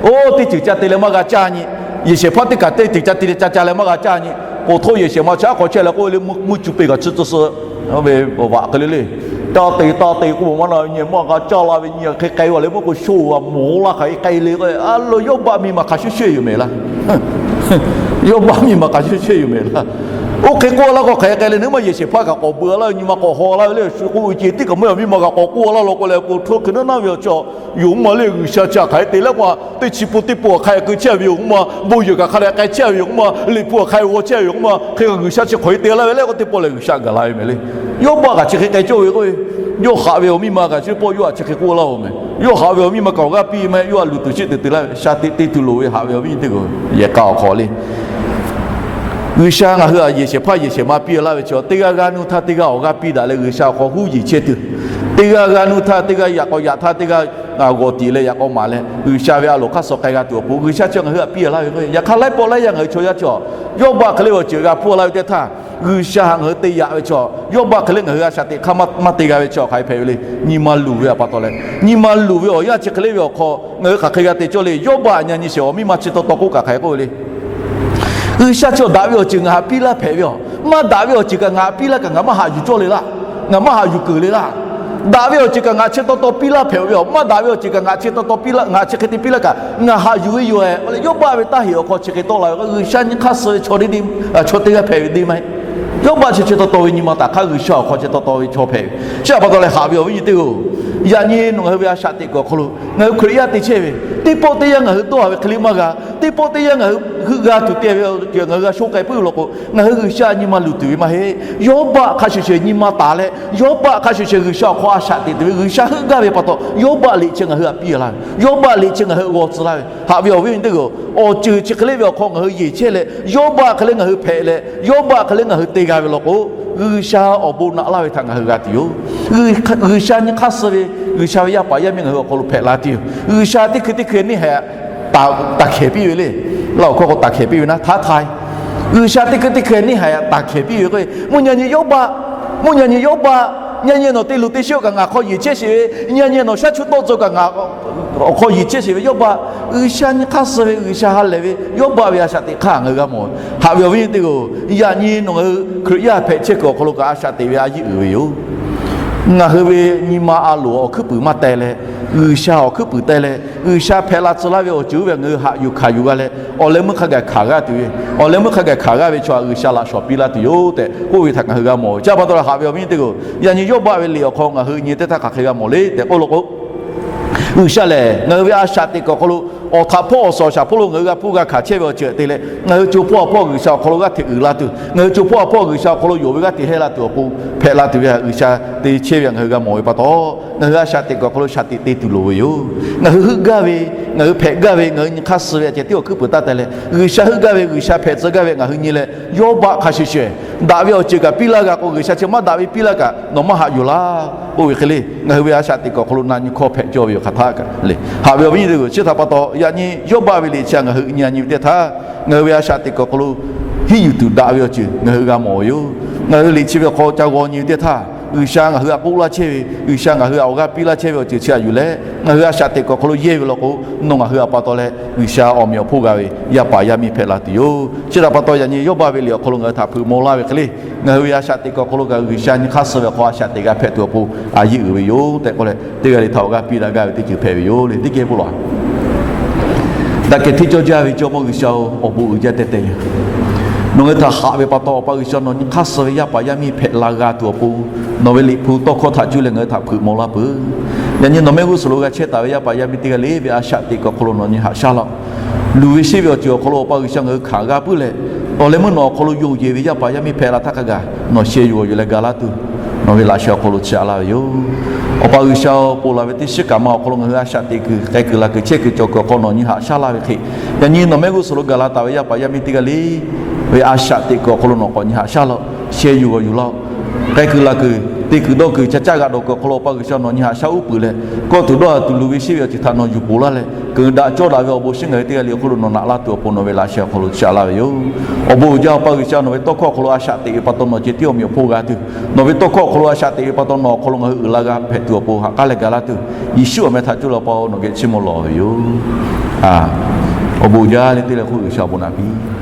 Oˇ teˇ ceuˬ ca te leh maˇ g'a caˇ nyi. Yehˬ shehˍ hpaˇ teˇ kaꞈ teˇ ceuˬ ca te leh ca ca leh maˇ g'a caˇ nyi. K'oˍ htoˇ yehˬ shehˍ ma chi aˉ hk'aw chehˇ leh k'oˆ ve le, mvuhˇ cuˇ peˇ kaꞈ chi tcuh suh ve awˬ vaꞈ hk'e le le. Taˇ te taˇ te k'oˆ maˇ na nyi maˇ g'a caˇ la ve nyi hk'e k'ai a leh mvuhˇ k'o sho a mawˬ laˇ hk'aˬ hk'e k'ai le k'o, a lo Yawˇbaˆ miˇ ma hk'a shuˍ shuˍ yoˬ mehˍ laˇ. Yawˇbaˆ miˇ ma hk'a shuˍ shuˍ yoˬ mehˍ laˇ. Oˇ hk'e k'oˆ laˇ k'o hk'aˬ hk'e k'ai le, nawˬ hui ma yehˬ shehˍ hpaˇ kaꞈ k'awꞈ beu laˇ ve nyi ma k'awꞈ haw laˇ ve le, shu k'oˆ ve ceh teˇ kaꞈ maˇ yaꞈ miˇ ma kaꞈ k'awꞈ k'oˆ laˇ law k'o leh, k'oˍ htoˇ hk'e naˉ naˉ ve awˬ chi yoˬ ma le. G'uiˬsha chi hk'aˬ hk'e te leh k'o, teˇ chi pun teˇ pun awˬ hk'a k'ai chehˇ ve yoˬ k'oˆ ma, bon yehˬ kaꞈ hk'a leh k'ai chehˇ ve yoˬ k'oˆ ma, liꞈ hpu awˬ hk'a g'aw chehˇ ve yoˬ k'oˆ ma, hk'e kaꞈ G'uiˬsha chi hk'aˬ hk'e te laˇ ve le k'o, teˇ pawˆ lehˬ G'uiˬsha gaˬ la ve mehˍ le. Yawˇbaˆ kaꞈ chi hk'e k'ai cawˇ ve k'o, yawˇ haꞈ ve awˬ miˇ ma kaꞈ chi pawˆ yawˇ htaꞈ chi hk'e k'oˆ laˇ-oˬ mehˍ. Yawˇ haꞈ ve awˬ miˇ ma kaꞈ awˬ g'aˇ piˇ ve maˇ heˆ, yawˇ htaꞈ luˬ tuˬ sheˆ tuˬ te laˇ ve, shaˍ tiꞈ te tuˬ loˍ ve haꞈ ve awˬ viˉ nyi teˇ hpaˍ-oˬ, yehˬ k'a awˬ hk'aw le. G'uiˬsha ngaˬ hui htaꞈ yehˬ shehˍ hpaˇ yehˬ shehˍ ma piˇ laˇ ve chi, teˇ g'aˇ g'aˇ nuˇ htaˇ teˇ g'aˇ awˬ g'aˇ piˇ daꞈ leh G'uiˬsha awˬ hk'aw huˉ yeˬ chehˇ tuˬ, teˇ g'aˇ g'aˇ nuˇ htaˇ teˇ g'aˇ yaꞈ k'aw yaꞈ htaˇ teˇ g'aˇ g'awˬ tiꞈ leh yaꞈ k'aw maˍ leh G'uiˬsha ve a loˍ hk'aˇ suh k'ai g'a tuˬ awˬ pon G'uiˬsha chi ngaˬ hui htaꞈ piˇ laˇ ve k'o, yaꞈ hk'aˇ laiˉ pawˆ laiˉ yaˇ ngaˬ hui chaw yaˇ chi, Yawˇbaˆ hk'e le awˬ ceuˬ g'a hpfuhˇ laˇ ve teˇ htaˇ, G'uiˬsha htaꞈ ngaˬ hui te yaꞈ ve chi, Yawˇbaˆ hk'e le ngaˬ hui a shaꞈ teꞈ hk'aˇ maˇ te g'a ve chi hk'aˬ hk'e hpehꞈ ve le. Nyi ma luˬ ve awˬ pa taw leh, nyi ma luˬ ve awˬ yanˇ chi hk'e le ve awˬ hk'aw ngaˬ hui hk'aˬ hk'e g'a te cawˇ le. Yawˇbaˆ yaꞈ nyi shehˍ awˬ miˇ ma chi taw taw k'oˆ kaꞈ hk'aˬ hk'e k'oˆ ve le. G'uiˬsha chi daꞈ ve awˬ ceuˬ ngaˬ htaꞈ piˇ laˇ hpehꞈ ve yoˬ. Maˇ daꞈ ve awˬ ceuˬ kaꞈ ngaˬ htaꞈ piˇ laˇ kaꞈ ngaˬ maˇ haꞈ yuˬ cawˇ le laˇ. Ngaˬ maˇ haꞈ yuˬ keunˍ le laˇ. Daꞈ ve awˬ ceuˬ kaꞈ ngaˬ chi taw taw piˇ laˇ hpehꞈ ve yoˬ. Maˇ daꞈ ve awˬ ceuˬ kaꞈ ngaˬ chi taw taw piˇ laˇ, ngaˬ chi hk'e te piˇ laˇ kaꞈ ngaˬ haꞈ yuˬ ve yoˬ-ehˍ k'oˆ leh, Yawˇbaˆ ve taˇ heꞈ awˬ hk'aw chi hk'e tawˆ la ve k'o, G'uiˬsha nyi hk'aˇ suh ve chaw teˇ g'aˇ hpehꞈ ve deˇ maˇ heˆ. Yawˇbaˆ chi chi taw taw ve nyi ma taˍ hk'aˇ G'uiˬsha awˬ hk'aw chi taw taw ve chaw hpehꞈ ve. Chi htaꞈ pa taw leh haꞈ ve awˬ viˉ nyi teˇ hpaˍ-oˬ, yaꞈ nyi nawˬ ngaˬ hui ve a shaꞈ teꞈ kuiˬ awˬ hk'aw lo ngaˬ hui Hkriꞈ yaˇ te chehˇ ve, teˇ pawˆ teˇ yanˇ ngaˬ hui dawˇ haˍ ve hk'e le maˇ g'a, teˇ pawˆ teˇ yanˇ ngaˬ hui heuˆ g'a tuˬ te ve ngaˬ hui g'a shonˇ k'ai puiˉ ve law k'o, ngaˬ hui G'uiˬsha nyi ma luˬ tuˬ ve maˇ heˆ. Yawˇbaˆ hk'a shuˍ shuˍ nyi ma taˍ leh, Yawˇbaˆ hk'a shuˍ shuˍ G'uiˬsha awˬ hk'aw a shaꞈ teꞈ tuˬ ve G'uiˬsha heuˆ gaˇ ve pa taw, Yawˇbaˆ liꞈ chi ngaˬ hui htaꞈ piˇ laˇ ve, Yawˇbaˆ liꞈ chi ngaˬ hui g'aw tcuh laˇ ve. Haꞈ ve awˬ viˉ awˬ nyi teˇ hpaˍ-oˬ, awˬ ceuˬ chi hk'e le ve awˬ hk'aw ngaˬ hui yeˬ chehˇ leh, Yawˇbaˆ hk'e le ngaˬ hui hpehꞈ leh, Yawˇbaˆ hk'e le ngaˬ hui te g'a ve law k'o, G'uiˬsha awˬ bon naꞈ laˇ ve htaꞈ ngaˬ hui g'a tuˬ yoˬ. G'uiˬsha nyi hk'aˇ suh ve, G'uiˬsha ve yaˇ paˍ yaˇ miˇ ngaˬ hui awˬ hk'aw lo hpehꞈ la tuˬ yoˬ. G'uiˬsha teˇ hkui teˇ hkui neˇ haiˬ taˍ hkehˍ piˇ ve le. Laˇ awˬ hkawˇ k'o taˍ hkehˍ piˇ ve naˉ htaˇ htaˇ, G'uiˬsha teˇ hkui teˇ hkui neˇ haiˬ taˍ hkehˍ piˇ ve k'o, mvuhˇ nyi Yawˇbaˆ, mvuhˇ nyi Yawˇbaˆ, nyi nyi nawˬ te luˬ te sheˆ-oˬ kaꞈ ngaˬ hk'aw yeˬ chehˇ sheˍ ve, nyi nyi nawˬ shaˉ chu tawˆ tcuh kaꞈ ngaˬ awˬ hk'aw yeˬ chehˇ sheˍ ve Yawˇbaˆ, G'uiˬsha nyi hk'aˇ suh ve, G'uiˬsha ha lehˬ ve Yawˇbaˆ ve a shaꞈ teꞈ hk'aˇ ngaˬ hui g'a mawˬ. Haꞈ ve awˬ viˉ teˇ hpaˍ-oˬ, yaꞈ nyi nawˬ ngaˬ hui Hkriꞈ yaˇ hpehꞈ chehˇ kuiˬ awˬ hk'aw lo kaꞈ a shaꞈ teꞈ ve a yiˇ uiˍ ve yoˬ. Ngaˬ hui ve nyi ma a loˍ awˬ hkuiˉ puiˍ maˇ teh leh, G'uiˬsha awˬ hkuiˉ puiˍ teh leh, G'uiˬsha hpehꞈ la tcuh laˇ ve awˬ ceuˬ oˇ ve ngaˬ hui haꞈ yuˬ hkanˍ yuˬ g'a leh, awˬ leh meuˇ hk'a gaˬ hkanˍ g'aˇ tuˬ ve, awˬ leh meuˇ hk'a gaˬ hkanˍ g'aˇ ve chaw htaꞈ G'uiˬsha laꞈ shawˍ piˇ laˇ tuˬ yoˬ tehꞈ k'oˆ ve htaꞈ ngaˬ hui g'a mawˬ ve. Chi pa taw leh haꞈ ve awˬ viˉ awˬ nyi teˇ hpaˍ-oˬ, yaꞈ nyi Yawˇbaˆ ve liꞈ awˬ hk'aw ngaˬ hui nyi teˇ htaˇ hk'aˬ hk'e g'a mawˬ le tehꞈ k'oˆ lo k'o, G'uiˬsha lehˬ ngaˬ hui ve a shaꞈ teꞈ kuiˬ awˬ hk'aw lo, awˬ htaꞈ hpawˇ awˬ suhˍ awˬ shaˍ hpawˇ lo ngaˬ hui g'a hpuˇ g'a hkanˍ chehˇ ve awˬ ceuˬ te leh, ngaˬ hui co hpawˇ awˬ hpawˇ G'uiˬsha awˬ hk'aw lo g'aˇ hteꞈ uiˍ la tuˬ, ngaˬ hui co hpawˇ awˬ hpawˇ G'uiˬsha awˬ hk'aw lo yonˍ ve g'aˇ hteꞈ hehˆ la tuˬ awˬ pon hpehꞈ la tuˬ ve htaꞈ G'uiˬsha te chehˇ ve htaꞈ ngaˬ hui g'a mawˬ ve pa taw, ngaˬ hui a shaꞈ teꞈ kuiˬ awˬ hk'aw lo shaꞈ teꞈ te tuˬ loˍ ve yoˬ. Ngaˬ hui heuˆ gaˇ ve, ngaˬ hui hpehꞈ gaˇ ve, ngaˬ hui nyi hk'aˇ suh ve a ceh tiˉ awˬ hkuiˉ puiˍ taˇ teh leh, G'uiˬsha heuˆ gaˇ ve, G'uiˬsha hpehꞈ tcuh gaˇ ve ngaˬ hui nyi leh, Yawˇbaˆ hk'a shuˍ shuˍ daꞈ ve awˬ ceuˬ kaꞈ piˇ laˇ g'a k'o, G'uiˬsha chi maˇ daꞈ ve piˇ laˇ kaꞈ nawˬ maˇ haꞈ yuˬ laˇ k'oˆ ve hk'e le, ngaˬ hui ve a shaꞈ teꞈ kuiˬ awˬ hk'aw lo na nyi hkawˇ hpehꞈ cawˇ ve yoˬ hk'aˬ htaˇ kaꞈ le. Haꞈ ve awˬ viˉ awˬ nyi, chi htaꞈ pa taw yaꞈ nyi Yawˇbaˆ ve liꞈ chi htaꞈ ngaˬ hui nyi a nyi ve teˇ htaˇ, ngaˬ hui ve a shaꞈ teꞈ kuiˬ awˬ hk'aw lo hiˉ yuˬ tuˬ daꞈ ve awˬ ceuˬ ngaˬ hui g'a mawˬ ve yoˬ. Ngaˬ hui liꞈ chi ve hk'aw ca g'aw nyi ve teˇ htaˇ, G'uiˬsha ngaˬ hui htaꞈ k'oˆ laˇ chehˇ ve, G'uiˬsha ngaˬ hui htaꞈ awˬ g'aˇ piˇ laˇ chehˇ ve awˬ ceuˬ chi htaꞈ yuˬ leh, ngaˬ hui a shaꞈ teꞈ kuiˬ awˬ hk'aw lo yehˇ ve law k'o, nawˬ ngaˬ hui htaꞈ pa taw leh G'uiˬsha awˬ meꞈ awˬ hponˇ g'a ve yaˇ paˍ yaˇ miˇ hpehꞈ la tuˬ yoˬ. Chi htaꞈ pa taw yaꞈ nyi Yawˇbaˆ ve liꞈ awˬ hk'aw lo ngaˬ hui htaꞈ hpeuꞈ maw laˇ ve hk'e le, ngaˬ hui ve a shaꞈ teꞈ kuiˬ awˬ hk'aw lo kaꞈ G'uiˬsha nyi hk'aˇ suh ve awˬ hk'aw a shaꞈ teꞈ g'a hpehꞈ tuˬ awˬ pon a yeˇ uiˍ ve yoˬ tehꞈ k'oˆ leh, teˇ g'aˇ le htaꞈ awˬ g'aˇ piˇ daꞈ gaˇ ve teˇ ceuˬ hpehꞈ ve yoˬ le. Teˇ geh k'oˆ law, daꞈ kehˬ hteˇ cawˇ jaˇ ve Jawˇmawˇ G'uiˬsha-oˬ, awˬ bon uiˍ jaˇ teh teh yoˬ. Nawˬ ngaˬ hui htaꞈ haꞈ ve pa taw, Awˬ pa G'uiˬsha nawˬ nyi hk'aˇ suh ve yaˇ paˍ yaˇ miˇ hpehꞈ la g'a tuˬ awˬ pon, nawˬ ve liꞈ hpu tawˇ hkawˇ htaꞈ cuˇ leh ngaˬ hui htaꞈ hpeuꞈ maw laˇ peuˬ. Yaꞈ nyi nawˬ mehˆ g'uˇ suhˍ lo g'a chehˇ taˍ ve yaˇ paˍ yaˇ miˇ teˇ g'aˇ le ve a shaꞈ teꞈ kuiˬ awˬ hk'aw lo nawˬ nyi haꞈ shaˉ laˇ-oˆ. Luˬ ve sheˆ ve awˬ ceuˬ awˬ hk'aw lo Awˬ pa G'uiˬsha ngaˬ hui hkanˍ g'a puiˉ leh, awˬ leh meuˇ nawˬ awˬ hk'aw lo yonˍ yeˬ ve yaˇ paˍ yaˇ miˇ hpehꞈ la htaˇ hk'a gaˬ nawˬ sheh yuˬ g'awˬ yuˬ leh ga laˇ tuˬ, nawˬ ve laꞈ sheh awˬ hk'aw lo chi a laˇ ve yoˬ. Awˬ pa G'uiˬsha-oˬ, ponˬ laˬ ve teˇ shiˉ kaꞈ ma awˬ hk'aw lo ngaˬ hui a shaꞈ teꞈ kuiˬ, k'ai kuiˬ laˬ kuiˬ, chehˇ kuiˬ cawˬ kuiˬ awˬ hk'aw nawˬ nyi haꞈ shaˉ laˇ ve hk'e, yaꞈ nyi nawˬ mehˆ g'uˇ suhˍ lo gaˬ la taˍ ve yaˇ paˍ yaˇ miˇ teˇ g'aˇ le ve a shaꞈ teꞈ kuiˬ awˬ hk'aw lo nawˬ k'awꞈ nyi haꞈ shaˉ laˇ-oˆ. Sheh yuˬ g'awˬ yuˬ laˇ-oˆ. K'ai kuiˬ laˬ kuiˬ, te kuiˬ dawˇ kuiˬ, ca caˇ g'a dawˬ kuiˬ awˬ hk'aw lo Awˬ pa G'uiˬsha nawˬ nyi haꞈ shaˉ uˉ peunˍ leh, kawˆ tuˬ dawˇ tuˬ luˬ ve sheˆ ve awˬ ceuˬ htaꞈ nawˬ yuˬ ponˬ laˇ leh, kuiˬ daꞈ cawˇ daꞈ ve awˬ bon shinˉ ngaˬ hui teˇ g'aˇ le awˬ hk'oˆ lo nawˬ naꞈ laˇ tuˬ awˬ pon nawˬ ve laꞈ sheh awˬ hk'aw lo chi a laˇ ve yoˬ. Awˬ bon uiˍ jaˇ, Awˬ pa G'uiˬsha nawˬ ve tawˇ hkawˇ awˬ hk'aw lo a shaꞈ teꞈ ve pa taw nawˬ ceh tiˉ awˬ meꞈ awˬ hponˇ g'a tuˬ, nawˬ ve tawˇ hkawˇ awˬ hk'aw lo a shaꞈ teꞈ ve pa taw nawˬ awˬ hk'aw lo ngaˬ hui uiˍ la g'a hpehꞈ tuˬ awˬ pon ha k'aˉ leh ga laˇ tuˬ, Yeˍsuˆ awˬ meh htaꞈ cuˇ leh Awˬ pa-oˬ, nawˬ geh chiˇ mvuh lawˬ ve yoˬ. Awˬ bon uiˍ jaˇ le teˇ leh hk'oˆ G'uiˬsha awˬ bon naꞈ piˇ